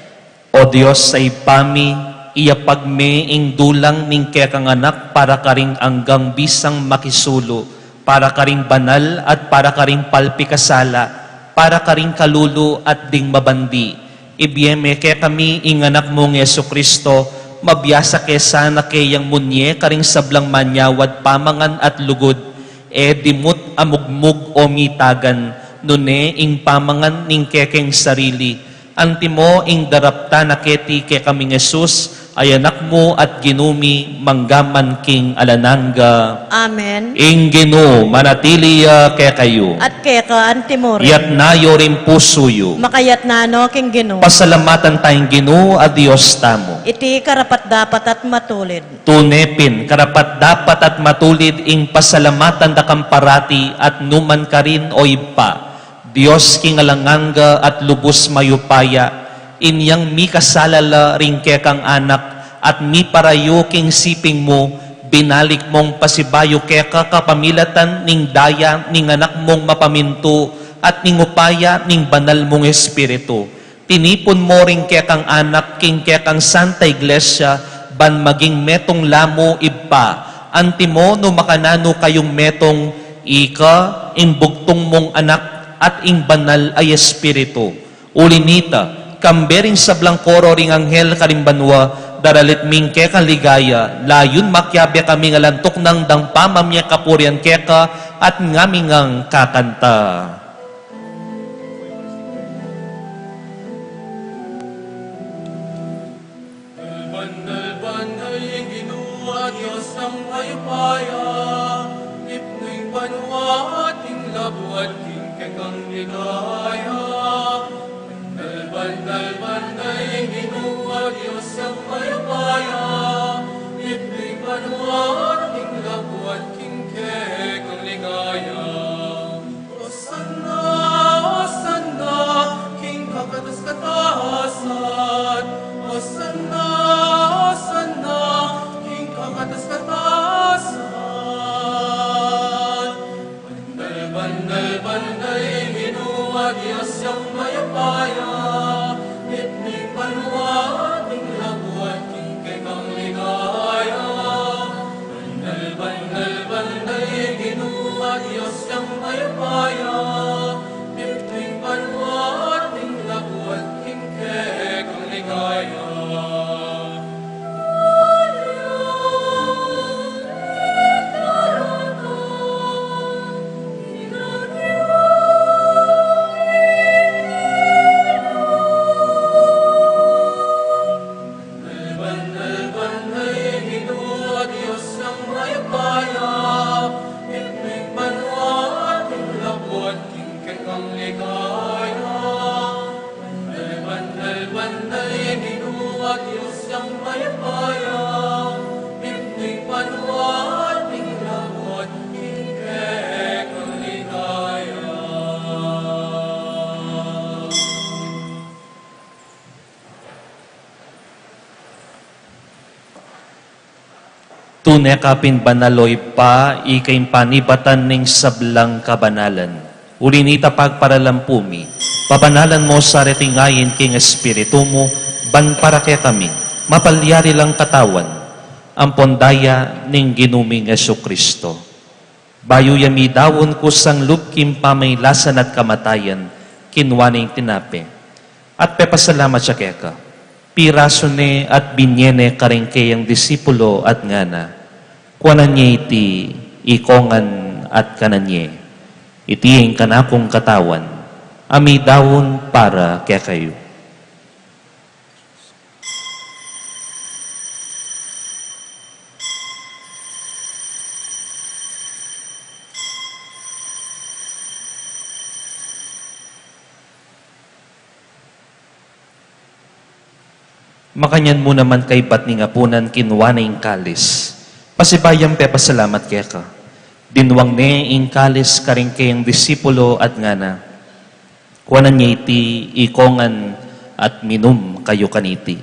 O Dios a Ibpa mi, iyapag me ing dulang ning kekang Anak para karing anggang bisang makisulu, para karing banal at para karing palpikasala, para karing kalulu at ding mabandi. Ibie me kekami ing Anak mung Jesucristo, mabiasa ke sana keyang munye karing sablang manyawad pamangan at lugud, E dimut a mugmug o mitagan, nune ing pamangan ning kekeng sarili, antimo ing daraptan na keti kekaming Jesus, a Anak mu at Ginu mi, mangga man king alang angga. Amen. Ing Ginu manatili ya kekayu. At keka antimo rin. Iyatas yu ring pusu yu. Makayatas no king Ginu. Pasalamatan taya ing Ginu a Dios tamu. Iti karapat-dapat at matulid. Tune pin, karapat-dapat at matulid ing pasalamatan da kang parati at nu man karin, o Ibpa, Dios king alang angga at lubus mayupaya, inyang mikasala la ring kekang anak at miparayu king siping mu, binalik mung pasibayu keka kapamilatan ning daya ning Anak mung mapamintu at ning upaya ning Banal mung Espiritu. Tinipun mu ring kekang anak king kekang Santa Iglesia, ban maging metung la mu, Ibpa, antimo nung makananu kayung metung, ika, ing bugtung mung Anak, at ing Banal a Espiritu. Uli na nita, kambe ring sablang koro ring anghel karin banua, daralit ming kekang ligaya, layun makiabe kaming alang tuknang dang pamamie kapurian keka, at ngaming kakanta. Banal, banal ing Ginu a Dios a mayupaya, mitmu ing banua at ing labuad king kekang ligaya. Banal, banal, banal ing Ginu a Dios a mayupaya, mitmu ing banua at ing labuad king kekang ligaya. Hosanna, Hosanna, king kakatas-katasan. Hosanna, Hosanna, king kakatas-katasan. Banal, banal, banal ing Ginu a Dios a mayupaya, mitmu ing banua at ing labuad king kekang ligaya. Banal, banal, banal ing Ginu a Dios a mayupaya, mitmu ing banua at ing labuad king kekang ligaya. Banal, banal ing Ginu a Dios a mayupaya, mitmu ing banua at ing labuad king kekang ligaya. Banal, banal, banal ing Ginu a Dios a mayupaya, mitmu ing banua at ing labuad king kekang ligaya. Tune ka pin banal, o Ibpa, ika ing panibatan ning sablang kabanalan. Uli na nita pagparalan pu mi, pabanalan mu sa reting ain king Espiritu mu, ban para kekami mapalyari lang katawan ampon daya ning Ginu ming Jesucristo. Bayu ya midaun kusang lub king pamailasan at kamatayan, kinua ne ing tinape, at pepasalamat ya keka, pirasu ne at binye ne karing keyang disipulo at ngana: Kuanan ye iti ikongan at kanan ye. Iti ing kanakung katawan, a midaun para kekayu. Makanyan mu naman kaybat ning apunan, kinua ne ing kalis, pasibayu yang pepasalamat keka, dinwang ne ing kalis karing keyang disipulo at ngana: Kuanan ye iti ikongan at minum kayu kaniti.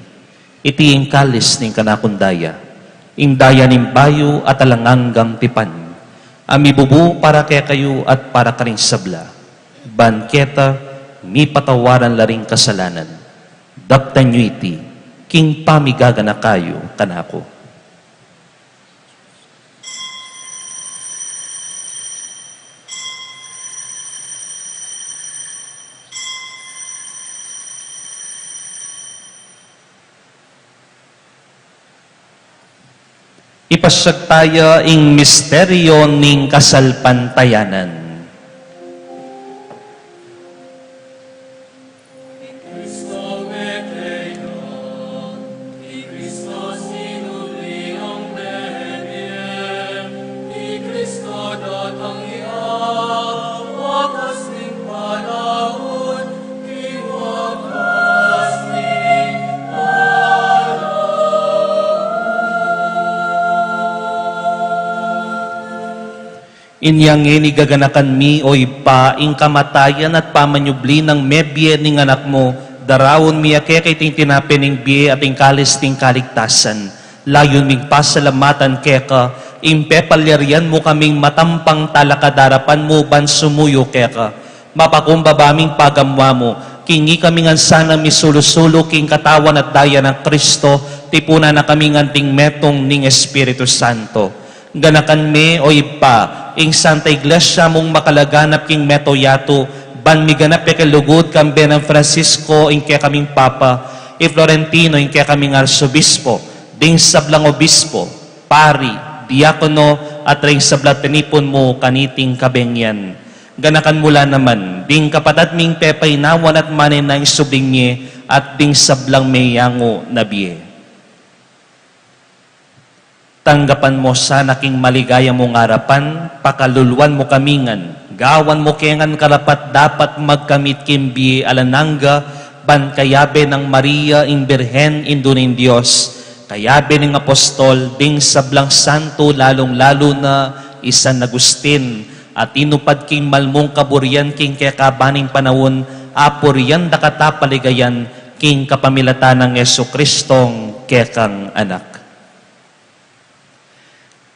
Iti ing kalis ning kanakung daya, ing daya ning bayu at alang anggang tipan, a mibubu para kekayu at para karing sabla, ban keta mipatawaran la ring kasalanan. Daptan yu iti king pamigaganaka yu kanaku. Pasyag taya ing misteryo ning kasalpantayanan. Inya ngeni gaganakan mi, O Ibpa, ing kamatayan at pamanyubli nang mebie ning Anak mu, daraun mi keka iting tinape ning bie at ing kalis ning kaligtasan. Layun ming pasalamatan keka ing pepalyarian mu kaming matampang talakad king arapan mu ban sumuyu keka. Mapakumbaba ming pagamuan mu, king ikami ngan sana misulu-sulu king katawan at daya nang Kristo, tipunan na kami ngan ding metung ning Espiritu Santo. Ganakan me, O Ibpa, ing Santa Iglesia mung makalaganap king mabilug a yatu, ban miganap ya king lugud kambe nang Francisco ing kekaming Papa, i Florentino ing kekaming Arsobispo, ding sablang obispo, pari, diakono, at ding sablang tinipun mu kaniting kabengian. Ganakan mu la naman ding kapatad ming pepainawan at manenaya king subling mie at ding sablang meyangu na bie. Tanggapan mu sana king maligaya mung arapan, pakaluluan mu kami ngan, gawan mu ke ngan karapat-dapat magkamit king bie alang angga, ban kayabe nang Maria ing Birhen, Indu ning Dios, kayabe ning apostol, ding sablang santo, lalung-lalu na i San Agustin, a tinupad king mal mung kaburian king kekaban ning panaun, apurian da ka at paligayan king kapamilatan nang Jesucristong kekang Anak.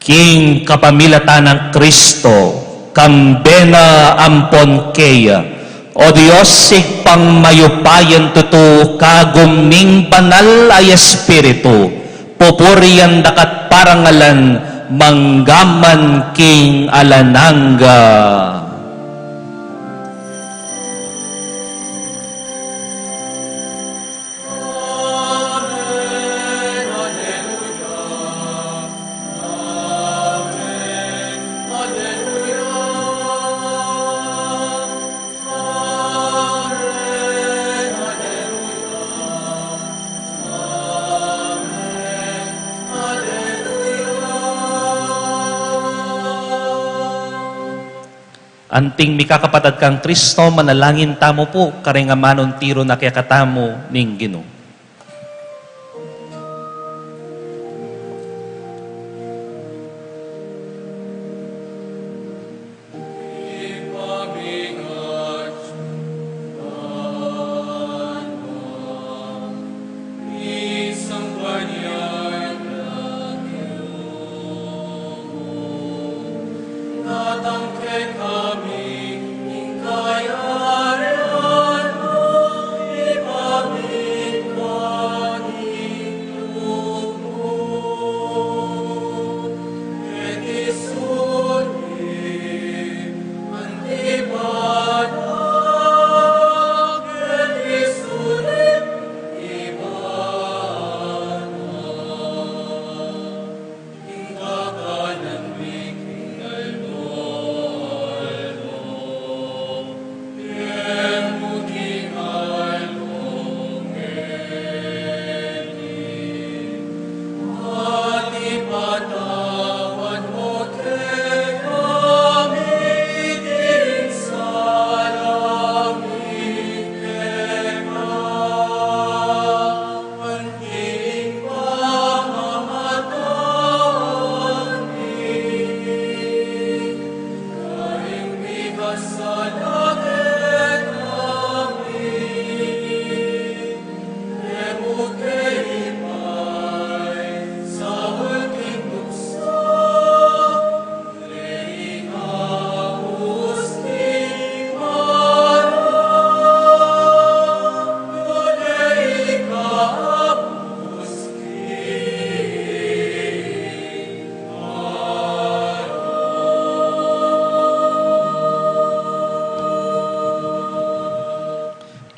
King kapamilatan nang Kristo, kambe na ampon keya, O Dios, Ibpang mayupayang tutu, kagum ning Banal a Espiritu, pupurian da ka at parangalan manggaman king alang angga. Anting mikakapatad kang Kristo, manalangin tamu pu karing amanung tiru na kekatamu ning Ginu.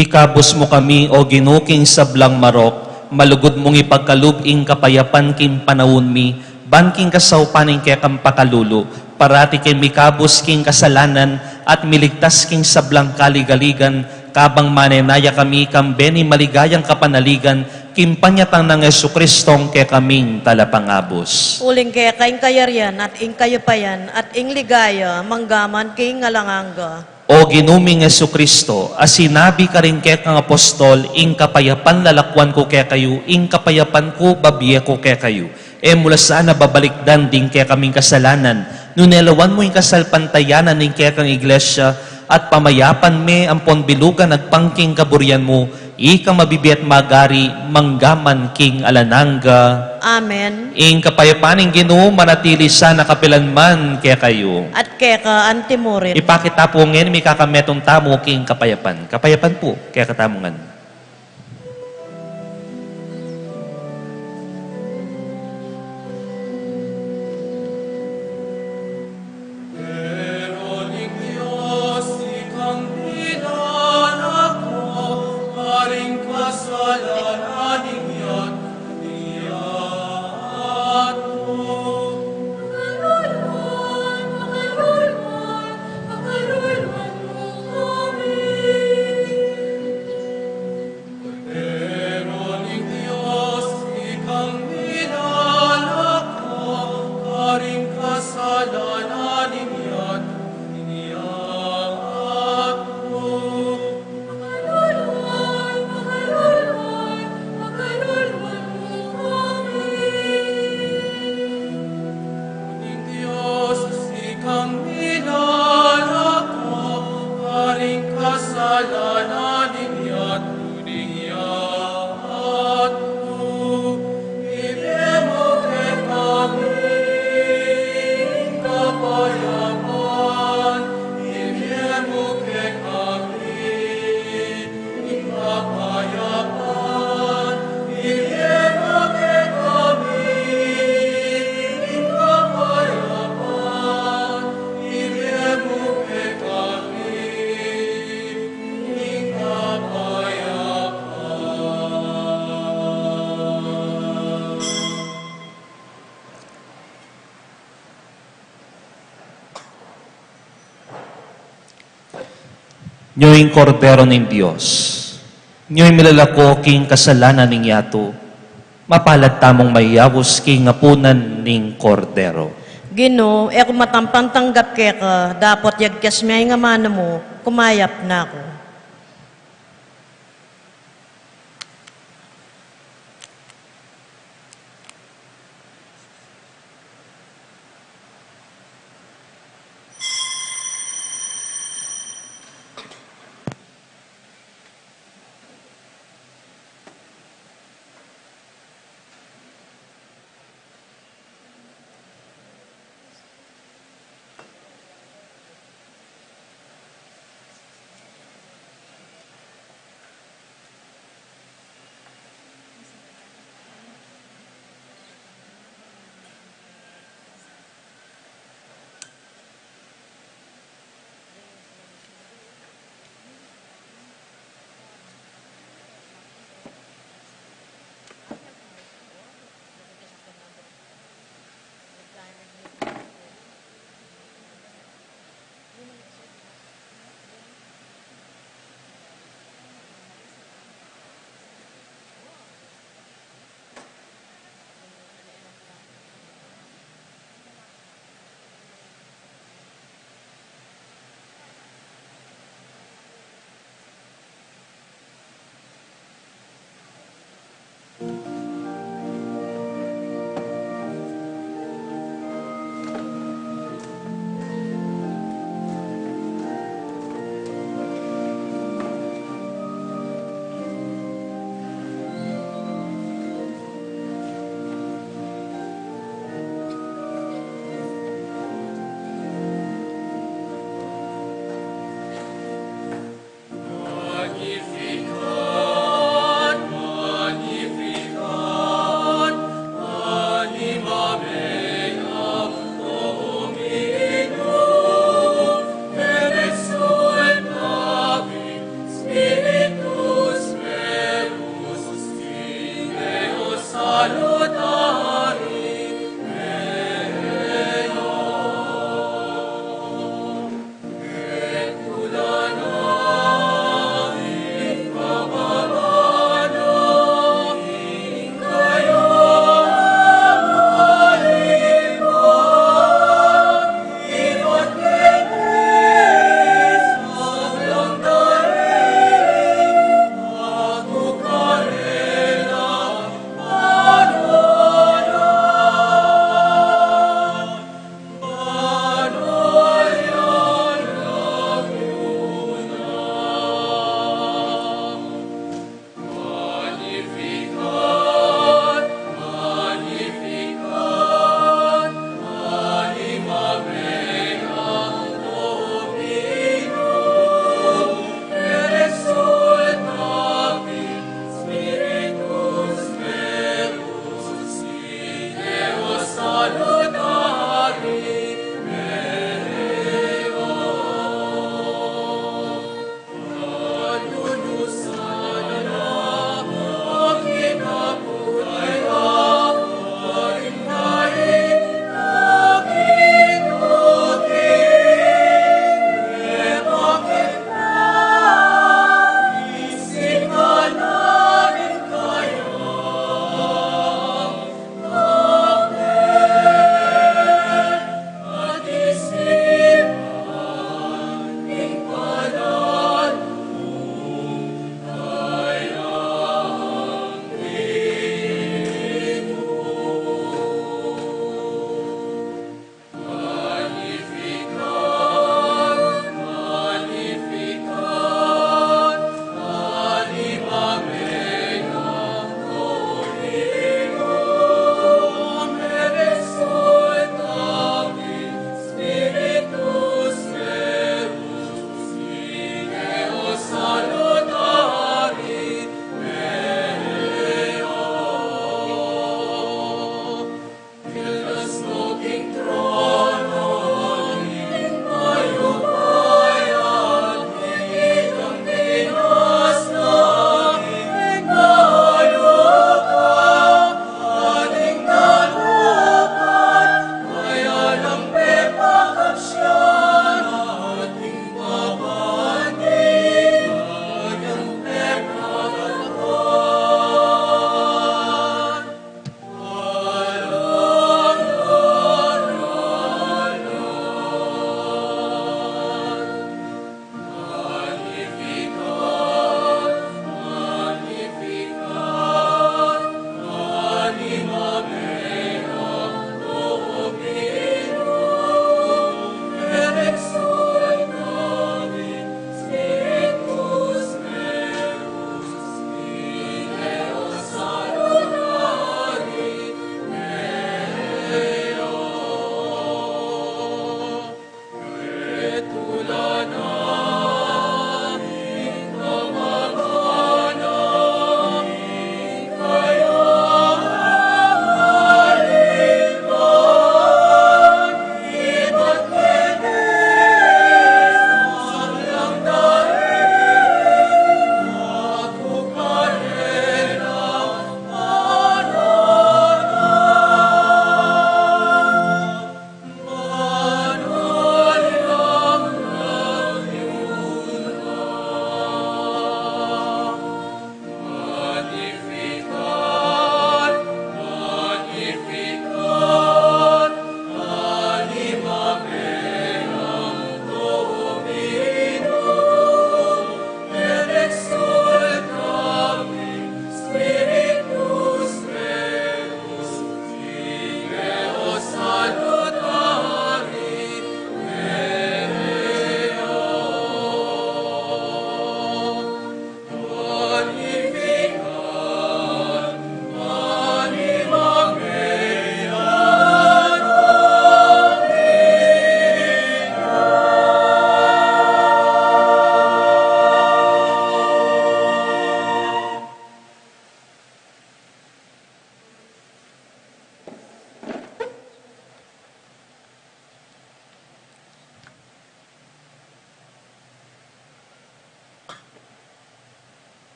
Ikabus mu kami, O Ginu, king sablang marok, malugud mung ipagkalub ing kapayapan king panaun mi, Ban king kasaupan ning kekang pakalulu, parati keng mikabus king kasalanan at miligtas king sablang kaligaligan, kabang manenaya kami kambe ning maligayang kapanaligan, king panyatang nang Jesucristong kekaming Talapangabus. Uling keka ing kayarian at ing kayupayan at ing ligaya, manggaman king alang angga. O Ginu ming Jesucristo, a sinabi karing kekang apostol, ing kapayapan lalakwan ku kekayu, ing kapayapan ku babie ku kekayu. E mu la sana babalikdan ding kekaming kasalanan, nune lawan mu ing kasalpantayanan ning kekang Iglesia, at pamayapan me ampon bilugan agpang king kaburian mu, ika mabibie at magari, manggaman king alang angga. Amen. Ing kapayapan ning Ginu manatili sana kapilan man kekayu. At keka antimurin. Ipakit ta pu ngeni mikakametung tamu king kapayapan. Kapayapan pu kekatamu ngan. Ning Dios, sikang milalako, karing kasalanan ning yatu, ning yatu. Ibie mu kekami ing kapayapan, ibie mu kekami ing kapayapan, ibie mu kekami ing kapayapan, ibie mu kekami ing kapayapan. Nyo ing Kordero ning Dios. Nyo ing milalako king kasalanan ning yatu. Mapalad tamung mayaus king apunan ning Kordero. Ginu, e ku matampang tanggap keka, dapot yagkas me ing amanu mu, kumayap na ku.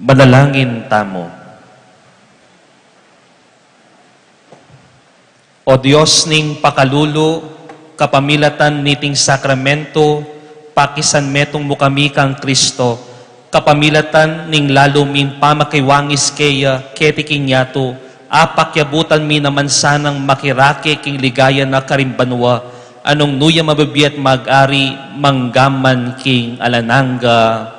Manalangin tamu. O Dios ning pakalulu, kapamilatan niting sakramento, pakisanmetung mu kami kang Kristo, kapamilatan ning lalu ming pamakiwangis keya keti king yatu, apakyabutan mi naman sanang makirake king ligaya na karing banua, a nung nu ya mabibie at mag-ari, mangga man king alang angga.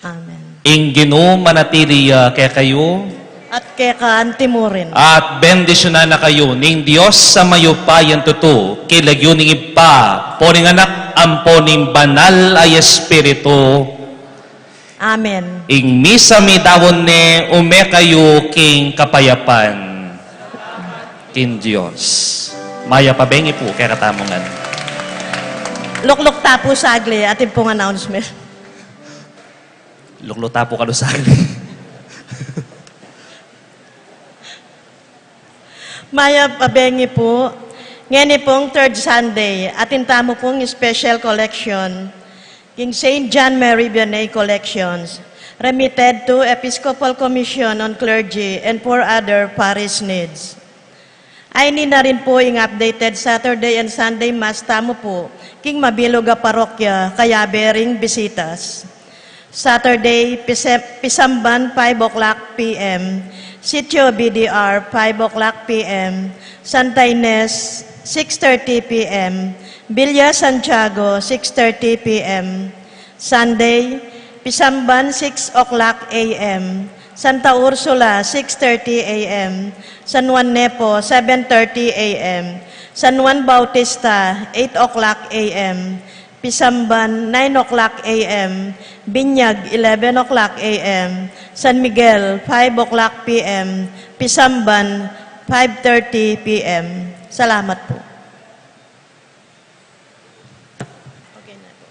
Amen. Ing Ginu manatili ya kekayu. At keka antimurin. At bendisyunan na kayu ning Dios a mayupayang tutu, king lagyu ning Ibpa, ampo ning Anak, ampo ning Banal a Espiritu. Amen. Ing misa mi daun ne, ume kayu king kapayapan king Dios. Mayap a bengi pu kekatamu ngan. Lukluk ta pu sagli, atin pung announcement. Lukluk ta pu kalu sagli. Mayap a bengi pu. Ngeni pung third Sunday, atin tamu pung special collection king Saint John Mary Vianney Collections, remitted to Episcopal Commission on Clergy and for other parish needs. Ayni na rin pu ing updated Saturday and Sunday Mass tamu pu king mabilug a parokya kayabe ring bisitas. Saturday, pise-, Pisamban, five o'clock P M, Sitio B D R, five o'clock P M, Santa Ines, six thirty P M, Villa Santiago, six thirty P M, Sunday, Pisamban, six o'clock A M, Santa Ursula, six thirty A M, San Juan Nepo, seven thirty A M, San Juan Bautista, eight o'clock A M, Pisamban, nine o'clock A M, Binyag, eleven o'clock A M, San Miguel, five o'clock P M, Pisamban, five thirty P M. Salamat po. Okay na po.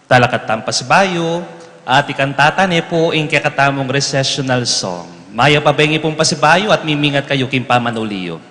Talakad tang pasibayu, at ikanta tane pu ing kekatamung recessional song. Mayap a bengi pung pasibayu at mimingat kayu king pamanuli yu.